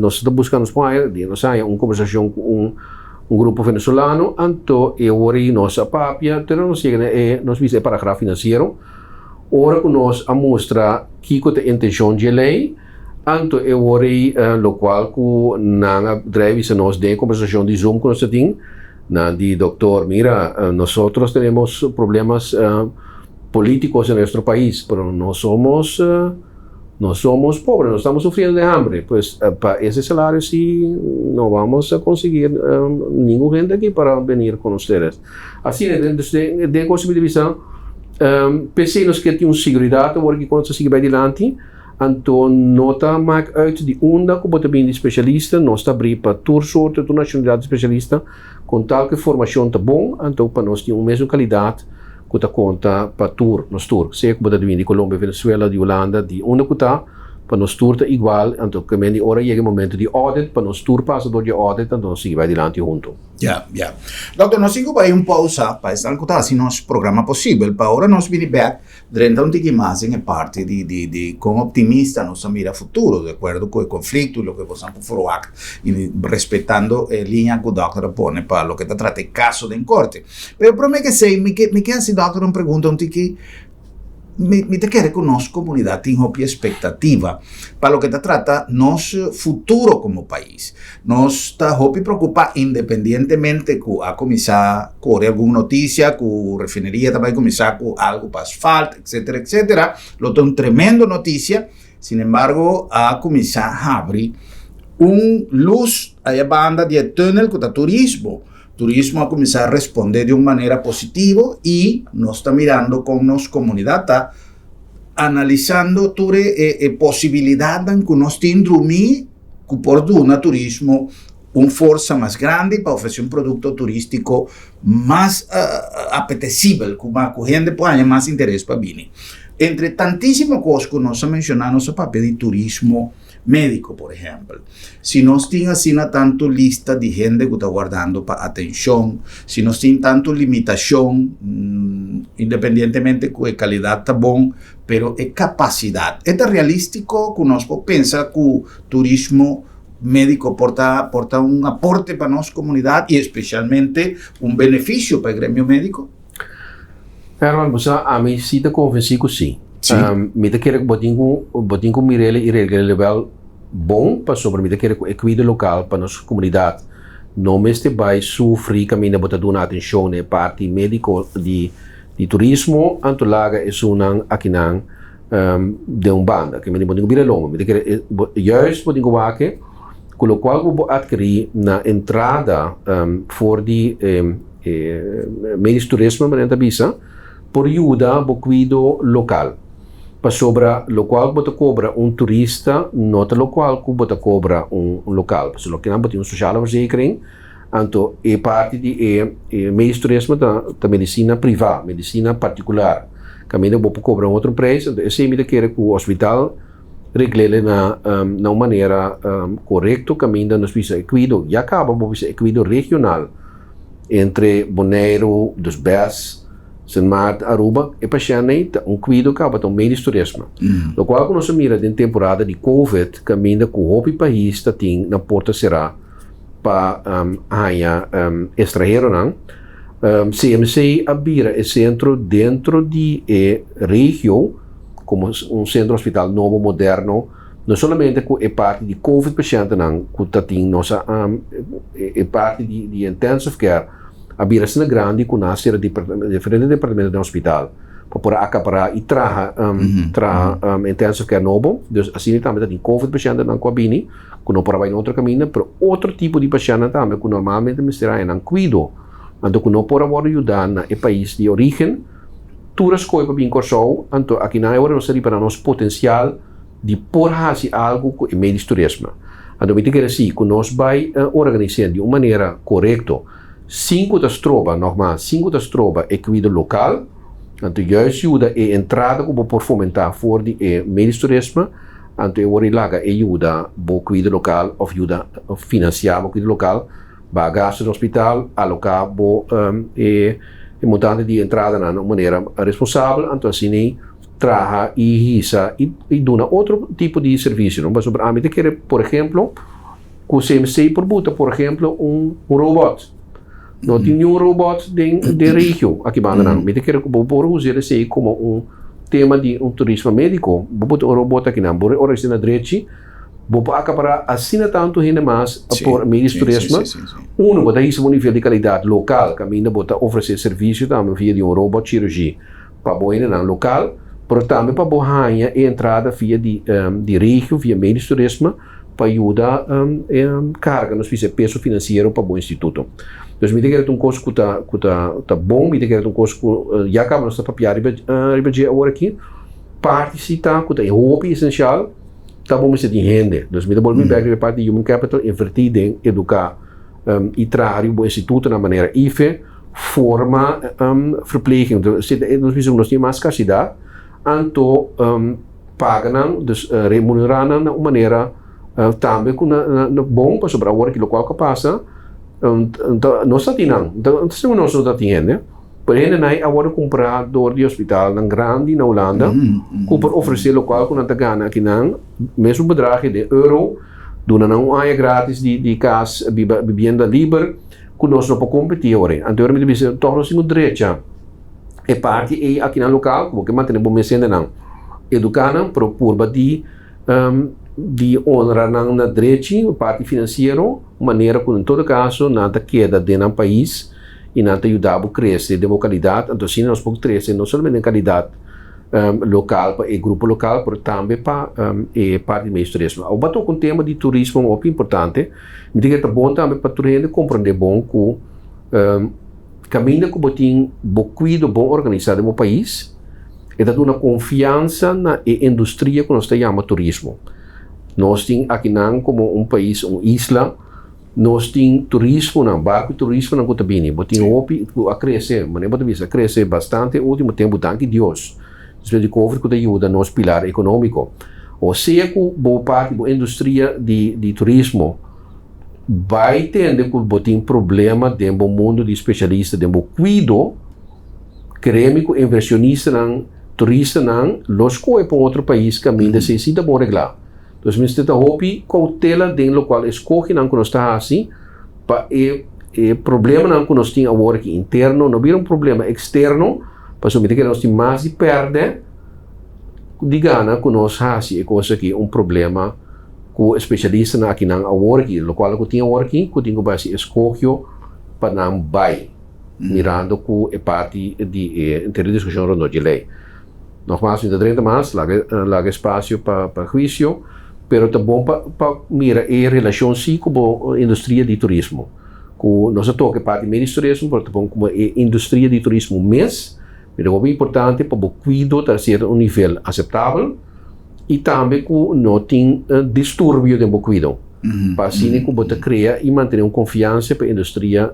nos ta buska nos por haña, di nos haña un kombersashon ku un un grupo venezolano, anto e ora ei nos a papia, te nos yega na e, nos bisa e paragraf finansiero, ora ku nos a mustra kiko ta e intenshon dje lei, anto e ora ei lokual ku nan a drai bisa nos den e kombersashon di zoom ku nos ta tin, nan di doktor mira nosotros tenemos problemas. Políticos en nuestro país, pero no somos no somos pobres, no estamos sufriendo de hambre, pues pa ese salario sí no vamos a conseguir ningún gente aquí para venir con ustedes. Asina, dus den cosa mi ta bisa, p'esei nos ke tin un seguridad awor ki cuando nos ta sigui bay dilanti. Anto no ta maak uit di unda ku bo ta bini di spesialista, nos ta abrí pa tur sorto, tur nashonalidat di spesialista, kon tal ku e formashon ta bon, anto pa nos tin un mesun kalidat ku ta konta pa tur, nos tur, sea ku bo ta bini di Colombia, Venezuela, di Hulanda, di unda ku ta, pa nos tur ta igual, anto ke men di ora yega e momento di audit, pa nos tur pasa dor di e audit, anto nos sigui bai dilanti huntu. Ya, ya. Dokter, nos tin ku bai un pousa pa esnan ku ta hasi nos programa posibel, pa ora nos bini bèk, Drenta un tiki mas den e parti di di di kon optimista nos ta mira futuro di akuerdo ku e konflikto i loke bosan por ferwagt i respetando e liña ku dòkter a pone pa loke ta trata e kaso den korte. Pero prome ke esei mi ke mi ke hasi dòkter un pregunta un tiki mi mi ta kere ku nos komunidat tin hopi espektativa pa loke ta trata nos futuro komo pais. Nos ta hopi preocupa independientemente cu a cuminsa core algun noticia cu refineria ta bay cuminsa cu algo pa asfalt etcetera etcetera lo ta un tremendo noticia sin embargo a cuminsa habri un luz aya banda di e tunnel cu ta turismo. Turismo a cuminsa responde di un manera positivo y nos ta mirando con nos comunidad ta analisando tur e posibilidadnan cu nos tin drumi ku por duna turismo un forsa mas grandi pa ofresé un produkto turístiko mas apetesibel, ku ku hende por haña mas interes pa bini. Entre tantísimo kos ku nos a menshoná, nos a papia di turismo médiko, por ehèmpel. Si nos tin asina tantu lista di hende ku ta wardando pa atenshon, si nos tin tantu limitashon, independientemente ku e kalidat ta bon, Pero e capacidad, e ta realistico cu nos por pensa cu turismo medico por ta por ta un aporte pa nos comunidad y especialmente un beneficio pa e gremio medico? Herman, bo sa, ami si ta convenci cu si. Si. Mi ta kere cu bo tin cu bo tin cu mir'el y regl'el wel bon pasobra mi ta kere cu e cuido local pa nos comunidad no mester bay sufri caminda bo ta duna atencion na e parti medico di Di turismo anto laga esunnan akinan den un banda. Ke mende bo tin ku bira longo. Mi ta kere juist bo tin ku wak ku lokual ku bo atkerí na entrada for di e medisch turismo manera nan ta bisa por yuda bo kuido lokal. Pasobra lokual ku bo ta kobra un turista no ta lokual ku bo ta kobra un lokal. Pasobra loke nan bo tin un sociale verzekering. Anto e parti di e medisch turismo ta ta medicina priva, medicina particular. Caminda bo por cobra un otro prijs, anto esey mi ta kere cu hospital reglele na na un manera corecto caminda nos bisa e cuido ya caba bo bisa e cuido regional entre Boneiru, dus Bes, Sint Maarten, Aruba, e pashent ey ta un cuido caba ta un medisch turismo. Locual cu nos a mira den temporada di covid caminda cu hopi pais ta tin nan porta cera. Pa haña estranheronan, CMC a bira e sentro dentro di e regio komo un sentro hospital nobo, moderno, no solamente ku e parti di covid pashentenan ku ta tin nos a e parti di intensive care a bira asina grandi ku nan a sera diferente departamento den hospital pa por a akapará i traha traha intensive care nobo, dus asina tambe ta tin covid pashentenan ku a bini. ku no por a bai na otro kaminda, pero otro tipo di pashèntnan tambe ku normalmente mester haña nan kuido, anto ku no por a wòrdu yudá na e pais di orígen, tur a skohe pa bin Kòrsou, anto akinan e ora nos ta ripará nos potensial di por hasi algu ku e medisch turisme. Anto mi ta kere si ku nos bai organis'é di un manera korekto, sin ku ta stroba, nògmas, sin ku ta stroba e kuido lokal, anto juist yuda e entrada ku bo por fomentá for di e medisch turisme, Anto e wor e laga e yuda bo kuido lokal òf yuda finansiá bo kuido lokal, baha gastu di hospital, aloká bo e montante di entradanan na un manera responsabel, anto asina traha i hisa i duna otro tipo di servisio. Pasobra ami ta kere por ehemplo ku CMC por buta por ehemplo un robot. No tin niun robot den den regio aki bandanan. Mi ta kere ku bo por usa esei komo un tema di un turismo médiko. Bo por tin un robot akinan, bo organisá na drechi, bo por akapará asina tantu hende mas por medisch turismo. Uno, bo ta hisa bo nivel di kalidat lokal kaminda bo ta ofresé servisio tambe via di un robot chirurgi pa bo hendenan lokal, pero tambe pa bo haña e entrada via di di regio, via medisch turismo. pa yuda carga nos bisa e peso financiero pa bo instituto. Dus mi ta kere ta un cos cu ta cu ta ta bon, mi ta kere ta un cos cu ya caba nos ta papia riba riba dje awor aki. parti si ta ku ta e hopi esensial ta bo mester tin hende. Dus mi ta bolbe bek riba e parti di human capital, invertí den eduká i traha riba bo institutonan manera IFE, forma verpleging. Nos bisa ku nos tin mas skarsidat, anto paga nan, dus remunerá nan na un manera tambe ku na bon, pasobra awor aki lokual ku a pasa nos ta tin nan, no ta sigur nos no ta tin hende. Pero hendenan a wòrdu kumprá dor di hospitalnan grandi na Hulanda ku por ofresé lokual ku nan ta gana akinan, mesun bedragio den euro, duna nan un aña grátis di kas, biba, bibienda liber, ku nos no por kompetí awor ei. Anto mi ta bisa, tòg nos tin ku drecha e parti ei akinan lokal, ku bo ke mantené bo mes hendenan, eduká nan, pero purba di di honra nan na drechi, parti finansiero, manera ku en todo kaso nan ta keda den nan pais i nan ta yuda bo krese den bo kalidat, anto asina nos por trese no solamente den kalidat lokal pa e grupo lokal pero tambe pa e parti di medio turismo. Awor bo a toka un tema di turismo hopi importante, mi ta kere ta bon tambe pa tur hende komprende bon ku kaminda ku bo tin bo kuido bon organisá den bo pais e ta duna konfiansa na e industria ku nos ta yama turismo. Nos tin akinan komo un pais, un isla, nos tin turismonan, barku turismonan ku ta bini. Bo tin hopi ku a krese, manera bo ta bisa, a krese bastante e ultimo tempu, danki Dios, despues di covid ku ta yuda nos pilar ekonómiko. Osea ku bo parti, bo industria di di turismo bai tende ku bo tin problema den bo mundu di spesialista, den bo kuido, Kere mi ku inversionistanan, turistanan lo skohe pa un otro pais kaminda esei si ta bon reglá. Entonces mester ta hopi koutela den lokual e skohinan ku nos ta hasi pa e e problemanan ku nos tin awor aki interno no bira un problema eksterno, pasobra mi ta kere nos tin mas di pèrdè ku di gana ku nos hasi e kos aki un problema ku e spesialistanan akinan awor aki, lokual ku tin awor aki ku tin ku bai hasi e skogio pa nan bai. mirando ku e parti di e entero diskushon rondó dje lei. Nogmaals, mi ta drenta mas, laga laga espasio pa pa huisio, pero ta bon pa pa mira e relashon si ku bo industria di turismo. Ku nos a toka e parti medios turismo, pero ta bon komo e industria di turismo mes, mi ta hopi importante pa bo kuido ta ser un nivel aseptabel i tambe ku no tin disturbio den bo kuido. Pa asina ku bo ta krea i mantené un konfiansa pa e industria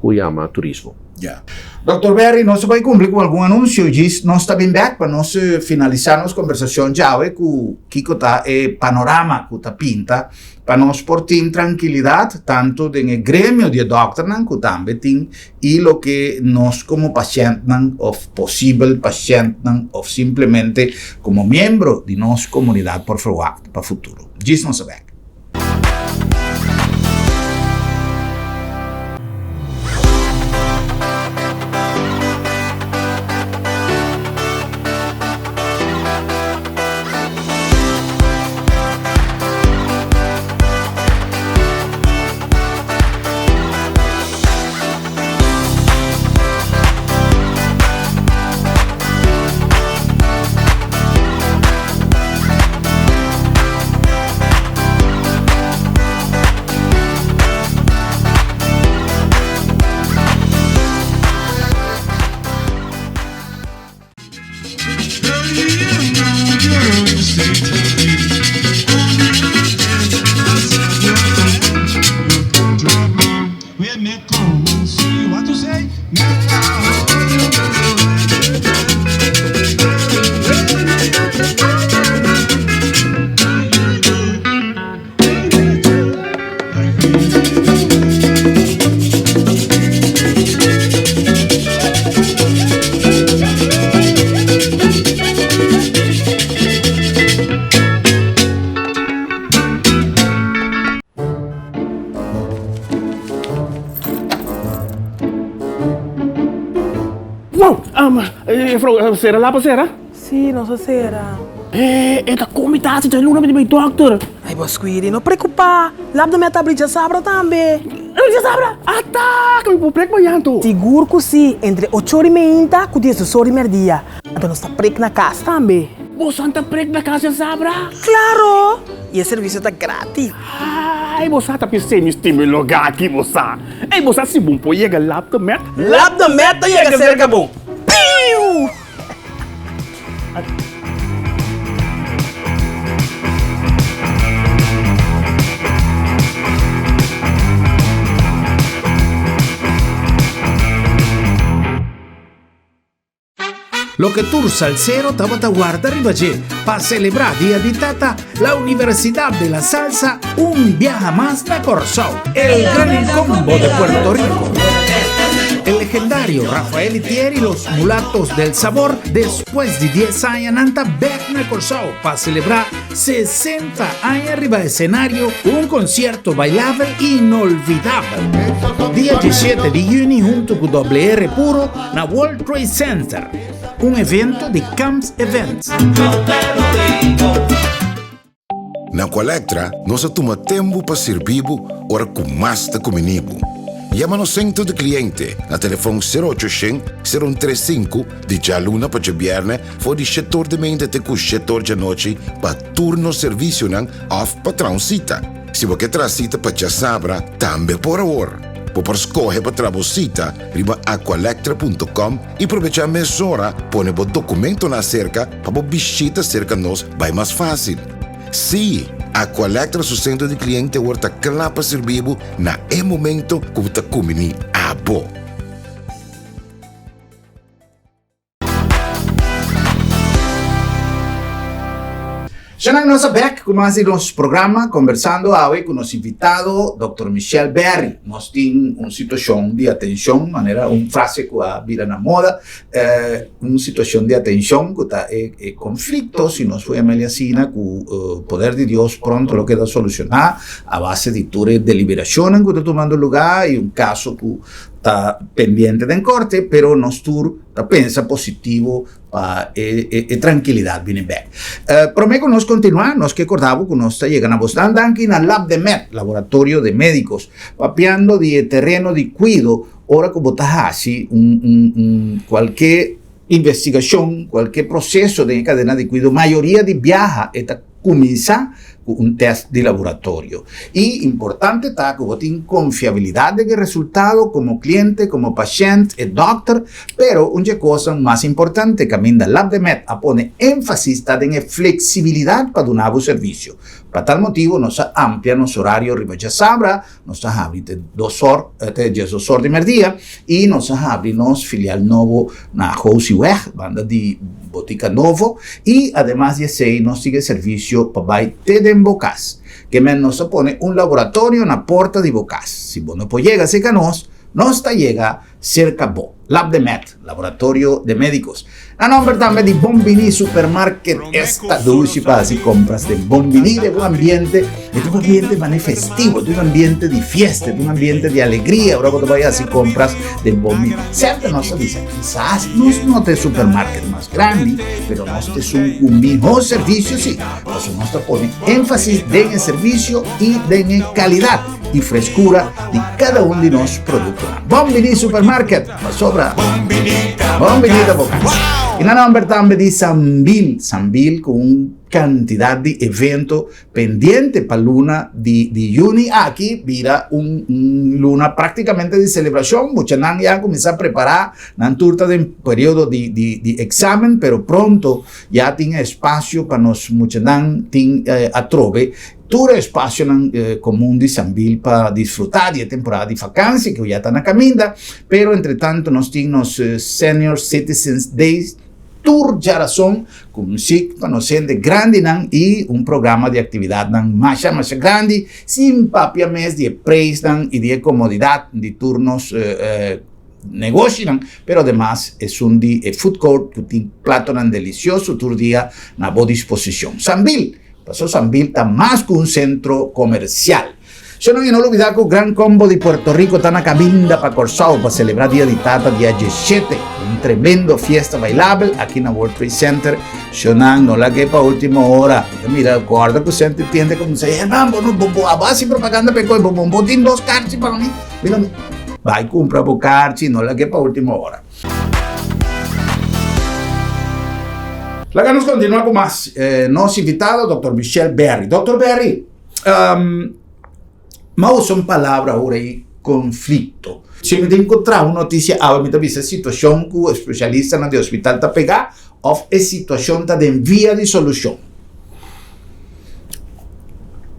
ku yama turismo. Ya. Dòkter Berry, nos ta bai kumpli ku algun anunsio djis nos ta bin bèk pa nos finalisá nos kombersashon djawe ku kiko ta e panorama ku ta pinta pa nos por tin trankilidat tantu den e gremio di e dòkternan ku tambe tin i loke nos komo pashèntnan òf posibel pashèntnan òf simplemente komo miembro di nos komunidat por ferwagt pa futuro. Djis nos ta bèk. Wow! Um, juffrouw, sera lapa sera? Sí, nos a sera. Eh, e ta komi ta hasi luna mi di bai dokter. Ai, bo Squiri, no preokupá. Lap no mi a tabri djasabra tambe. Djasabra? Ata, ku mi por prek mañan anto. Sigur ku sí, entre ocho ora i meinta ku diesdos ora i merdia. Anto nos ta prek na kas tambe. Boso ta prek na kas djasabra? Klaro! I e servisio ta gratis. Ai, bo sa ta pis'é mi stima e lugá aki, bo sa. Ei, bo sa si bon por yega Lap de Met? Lap de Met ta yega serka bo. Piu! Loke tur salsero tabata warda riba dje pa selebrá Dia di Tata, La Universidad de la Salsa un biaha mas na Kòrsou, El Gran Combo de Puerto Rico. El legendario Rafael Itier y los Mulatos del Sabor despues di dies aña nan ta bèk na Kòrsou pa selebrá 60 aña riba escenario cu un concierto bailabel inolvidabel. Dia 17 di juni hunto cu WR Puro na World Trade Center, un evento di Camps Events. Na Colectra nos a tuma tembu pa sirbi bo ora cu mas ta cumini bo. Yama nos centro di cliente na telefon sero ocho shen, sero un tres sinku di djaluna pa djabierne for di shetor di mente te ku shetor djanochi pa tur nos servisionan òf pa traha un sita. Si bo ke traha sita pa djasabra, tambe por awor. Bo por skohe pa traha bo sita riba aqualectra.com i probechá mesora pone bo dokumentonan aserka pa bo bishita serka nos bai mas fásil. Sí, Aqualectra su sentro di kliente awor ta kla pa sirbi bo na e momento ku bo ta kumbiní abo. Shanan nos a bek ku mas di nos programa kombersando awe ku nos invitado Dòkter Michel Berry. Nos tin un situashon di atenshon, manera un frase ku a bira na moda, un situashon di atenshon ku ta e e konflikto, si nos por yam'el asina, ku poder di Dios pronto lo keda solushoná a base di tur e deliberashonnan ku ta tumando lugá i un kaso ku ta pendiente den korte, pero nos tur ta pensa positivo pa e trankilidat bini bek. Prome ku nos kontinuá, nos ke korda bo ku nos ta yega na bosnan danki na Labdemed, Laboratorio de Médicos, papiando di e tereno di kuido ora ku bo ta hasi un un un kualke investigashon, kualke proseso den e kadena di kuido, mayoria di biaha e ta Kuminsá ku un tèst di laboratorio. I importante ta ku bo tin konfiabilidat den e resultado komo kliente, komo pashènt, e dòkter, pero un dje kosnan mas importante kaminda Labdemed a pone énfasis ta den e fleksibilidat pa duna bo servisio. Pa tal motibu nos a amplia nos orario riba djasabra, Nos ta habri te dos or, te diesdos or di merdia y nos a habri nos filial nobo na Hosiweg, banda di Botica Novo, y ademas di esey nos tin e servicio pa bay te den bo cas. Ke men nos ta pone un laboratorio na porta di bo cas. Si bo no por yega cerca nos, nos ta yega cerca bo. Labdemed, Laboratorio de Médicos. Na nomber tambe di Bon Bini Supermarket, esta dushi pa haci compras den Bon Bini, den un ambiente, e ta un ambiente mane festivo, ta un ambiente di fiesta, ta un ambiente di alegria ora bo ta bay haci compras den Bon Bini. Semper nos ta bisa, kisas nos no ta e supermarket mas grandi, pero nos ta esun cu miho servicio si, pasobra nos ta pone enfasis den e servicio y den e calidad. y frescura di cada un di nos productonan. Bon Bini Supermarket, pasobra Bon Bini ta bo cas. Y na nomber tambe di Sambil, Sambil cu un cantidad di evento pendiente pa luna di di juni aki bira un un luna practicamente di celebracion. Muchanan ya a cuminsa prepara, nan tur ta den periodo di di di examen, pero pronto ya tin espacio pa nos muchanan tin atrobe Tur e espasionan komun di Sambil pa disfrutá di e temporada di fakansia ku ya ta na kaminda, pero entretantu nos tin nos Senior Citizens Days tur djarason ku musik pa nos hende grandinan i un programa di aktividatnan masha masha grandi sin papia mes di e preisnan i di e komodidat di tur nos negoshinan, pero ademas esun di e food court ku tin platonan delisioso tur dia na bo disposishon. Sambil! Paso Sambil ta mas ku un sentro komersial. Shonnan i no lubidá ku Gran Combo di Puerto Rico ta na kaminda pa Kòrsou pa selebrá Dia di Tata dia diesshete. Un tremendo fiesta bailabel aki na World Trade Center. Shonnan no lag'é pa último ora. Mi ta mira kòrda ku sènte tiende kuminsá, Hernan, bo no bo abo hasi propaganda pa e kos, bo bo tin dos karchi pa mi. Mira mi, bai kumpra bo karchi, no lag'é pa último ora. Laga nos continua cu mas nos invitado, Dòkter Michel Berry. Dòkter Berry, um, m'a usa un palabra ora ei, conflicto. Si mi tin cu traha un noticia awe, mi ta bisa e situacion cu especialistanan di hospital ta pega of e situacion ta den via di solucion.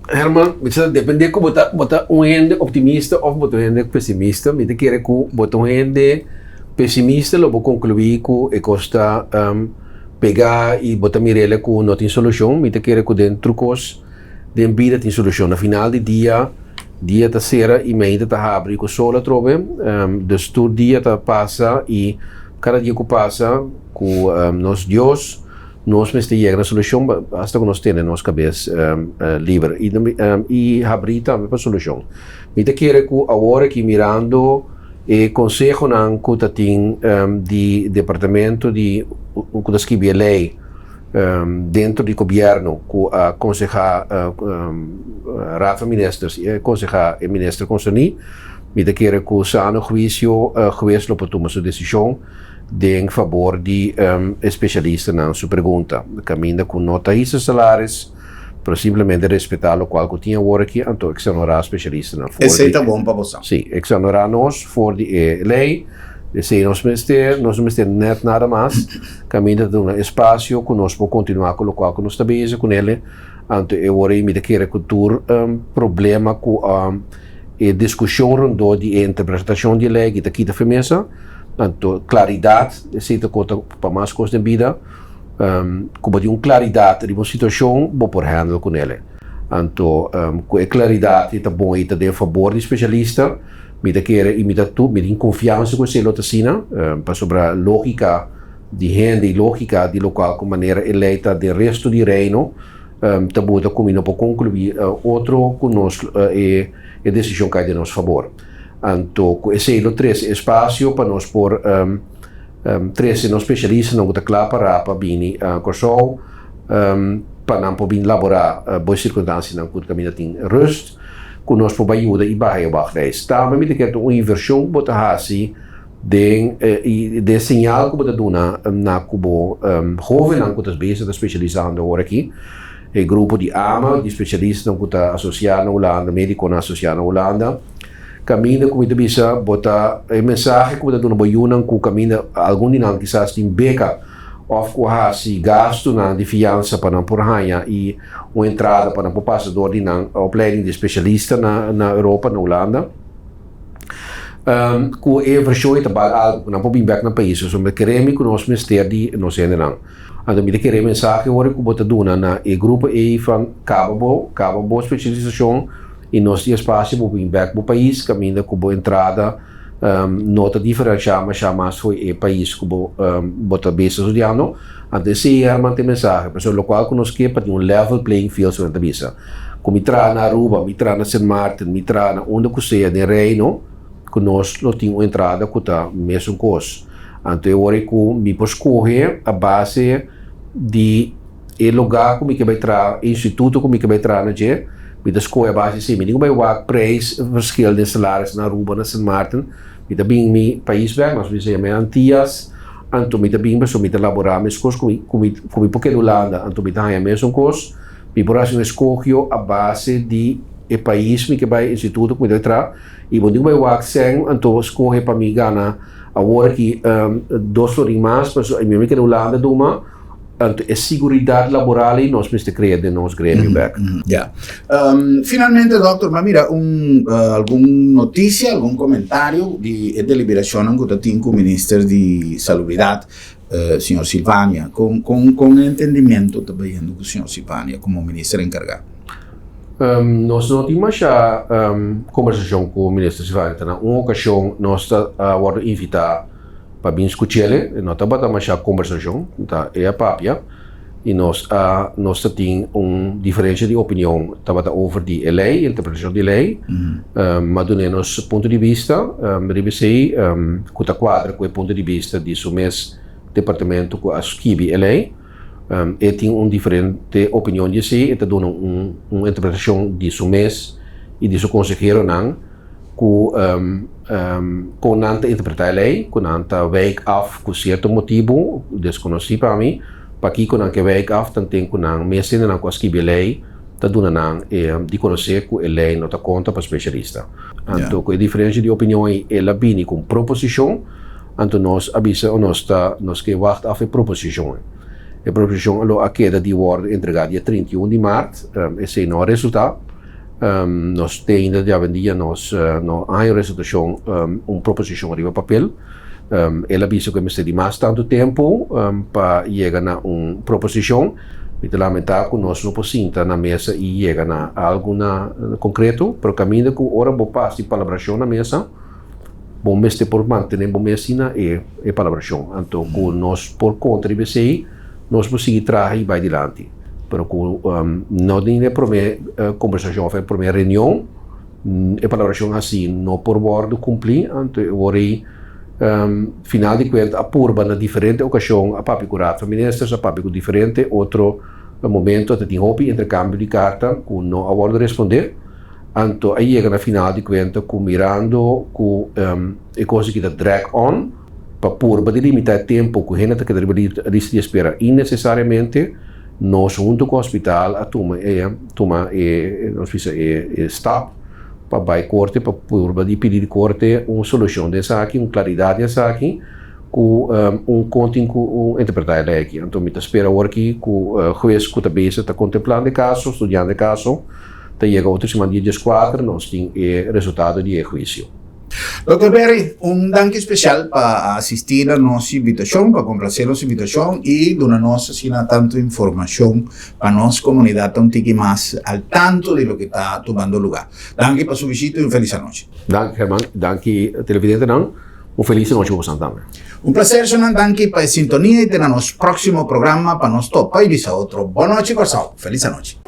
Herman, mi ta depende ku bo ta bo ta un hende optimista of bo ta un hende pesimista. Mi ta kere ku bo ta un hende. Pesimista lo bo konkluí ku e kos ta pegá i bo ta mir'el ku no tin solushon. Mi ta kere ku den tur kos den bida tin solushon. Na final di dia, dia ta sera i meinta ta habri ku sol atrobe. Dus tur dia ta pasa i kada dia ku pasa ku nos Dios nos mester yega na solushon asta ku nos tene nos kabes liber i habrí tambe pa solushon. Mi ta kere ku awor aki mirando e konsehonan ku ta tin di departamento di ku ta skibi e lei dentro di gobièrnu ku a konsehá Raad van Ministers i a konsehá e minister konserní, mi ta kere ku sano huisio hues lo por tuma su desishon den fabor di e spesialistanan su pregunta. Kaminda ku no ta hisa salaris. pero simplemente respetá lokual ku tin awor aki, anto eksonerá spesialistanan for di. Esei ta bon pa boso. Sí, eksonerá nos for di e lei. Esei nos mester, nos no mester nèt nada mas. Kaminda ta duna espasio ku nos por kontinuá ku lokual ku nos ta bezig kuné. Anto e ora ei mi ta kere ku tur problema ku e diskushon rondó di e interpretashon di e lei aki ta kita for e mesa. Anto klaridat, esei ta konta pa mas kos den bida. Ku bo tin un klaridat riba un situashon, bo por handle ku nele. Anto ku e klaridat ei ta bon i ta den fabor di spesialista, mi ta kere i mi ta tu mi tin konfiansa ku esei lo ta asina, pasobra lógika di hende i lógika di lokual ku manera e lei ta den resto di Reino ta buta ku mi no por konkluí otro ku nos e desishon kai den nos fabor. Anto ku esei lo trese espasio pa nos por. Trese nos spesialistanan ku ta kla pará pa bini Kòrsou pa nan por bin laborá bo e sirkunstansianan ku kaminda tin rust ku nos por bai yuda i baha e wachtlijst. Tambe mi ta kere ta un invershon ku bo ta hasi den i den señal ku bo ta duna na ku bo hóvennan ku ta bezig ta spesialisando awor aki, e grupo di ama di spesialistanan ku ta asosiá na Hulanda, médikonan asosiá na Hulanda. Kaminda ku mi ta bisa bo ta e mensahe ku bo ta duna bo yunan ku kaminda algun di nan kisas tin beka òf ku a hasi gastunan di fiansa pa nan por haña i un entrada pa nan por pasa dor di nan opleiding di spesialista na na Europa, na Hulanda, ku e invershon ei ta bal algu ku nan por bin bèk na pais. Pasobra mi ta kere mi ku nos mester di nos hendenan. Anto mi ta kere e mensahe ora ku bo ta duna na e grupo ei van kaba bo, kaba bo spesialisashon i nos tin espasio bo bin bèk bo pais kaminda ku bo entrada no ta diferenshá mashá mas for e pais ku bo bo ta bes studiando. Anto esei a manda e mensahe pasobra lokual ku nos ke pa tin un level playing field su nan ta bisa. Ku mi traha na Aruba, mi traha na Sint Maarten, mi traha na unda ku sea den Reino ku nos lo tin un entrada ku ta mesun kos. Anto e ora ei ku mi por skohe a base di e lugá ku mi ke bai traha, e instituto ku mi ke bai traha na dje, mi ta skohe a base di esei. Mi tin ku bai wak preis verschil den salaris na Aruba, na Sint Maarten. Mi ta bin mi pais bèk, nos bisa yama e Antias, anto mi ta bin pasobra mi ta laborá meskos ku mi ku mi ku mi por keda Hulanda, anto mi ta haña mesun kos. Mi por hasi un eskogio a base di e pais mi ke bai, e instituto ku mi ta bai traha. I bo tin ku bai wak sèn, anto skohe pa mi gana awor aki dos florin mas, pasobra mi keda Hulanda duma, anto e siguridat laboral ei nos mester krea den nos gremio bèk. Ya. Finalmente dòkter, mi a mira un algun notisia, algun komentario di e deliberashonnan ku ta tin ku minister di Salubridat, señor Silvania. Kon kon kon e entendimento ta bayendo ku señor Silvania komo minister enkargá? Nos no tin masha kombersashon ku minister Silvania. Ta na un okashon nos ta a wòrdu invitá pa bin skuch'el. E no tabata masha kombersashon, ta e a papia i nos a nos ta tin un diferensha di opinion tabata over di e lei, interpretashon di lei. M'a dun'é nos punto di bista riba esei ku ta kuadra ku e punto di bista di su mes departamento ku a skibi e lei. E tin un diferente opinion di esei, e ta duna un un interpretashon di su mes i di su konseheronan ku kon nan ta interpretá e lei, ku nan ta wijk af ku sierto motibu deskonosí pa mi, pakiko nan ke wijk af tanten ku nan mes hendenan ku a skibi e lei ta duna nan e di konosé ku e lei no ta konta pa spesialista. Anto ku e diferensha di opinion ei el a bini ku un proposishon. Anto nos a bisa o nos ta nos ke wacht af e proposishon. E proposishon lo a keda di wòrdu entregá dia 31 di mart, esei no a resultá. Nos te ainda djawendia nos no a haña resultashon un proposishon riba papel. El a bisa ku e mester di mas tantu tempu pa yega na un proposishon. Mi ta lamentá ku nos no por sinta na mesa i yega na algu na konkreto, pero kaminda ku ora bo pas di palabrashon na mesa, bo mester por mantené bo mes asina e e palabrashon. Anto ku nos por konta riba esei, nos por sigui traha i bai dilanti. Pero ku no den e promé kombersashon òf e promé reunion, E palabrashon hasi no por wòrdu kumplí, anto e ora ei final di kuenta a purba na diferente okashon, a papia ku Raad van Ministers, a papia ku diferente otro momento, ta tin hopi interkambio di karta ku no a wòrdu respondé, anto a yega na final di kuenta ku mirando ku e kos aki ta drag on pa purba di limitá e tempu ku hende ta keda riba lista di espera innesesariamente. Nos hunto cu hospital a tuma e tuma e nos bisa e e stap pa bay corte pa purba di pidi di corte un solucion den esaki, un claridad den esaki cu un con tin cu un interpreta e ley aki. Anto mi ta spera awor aki cu huez cu ta bezig ta contemplando e caso, studiando e caso, ta yega otro siman dia diescuater nos tin e resultado di e huicio. Dòkter Berry, un danki spesial pa asistí na nos invitashon, pa komplase nos invitashon i duna nos asina tantu informashon pa nos komunidat ta un tiki mas al tanto di loke ta tumando lugá. Danki pa su bishita i un felis anochi. Danki German, danki televidentenan, un felis anochi pa bosan tambe. Un plaser Shannon, danki pa e sintonia i te na nos próksimo programa pa nos topa i bisa otro. Bon nochi Kòrsou, felis anochi.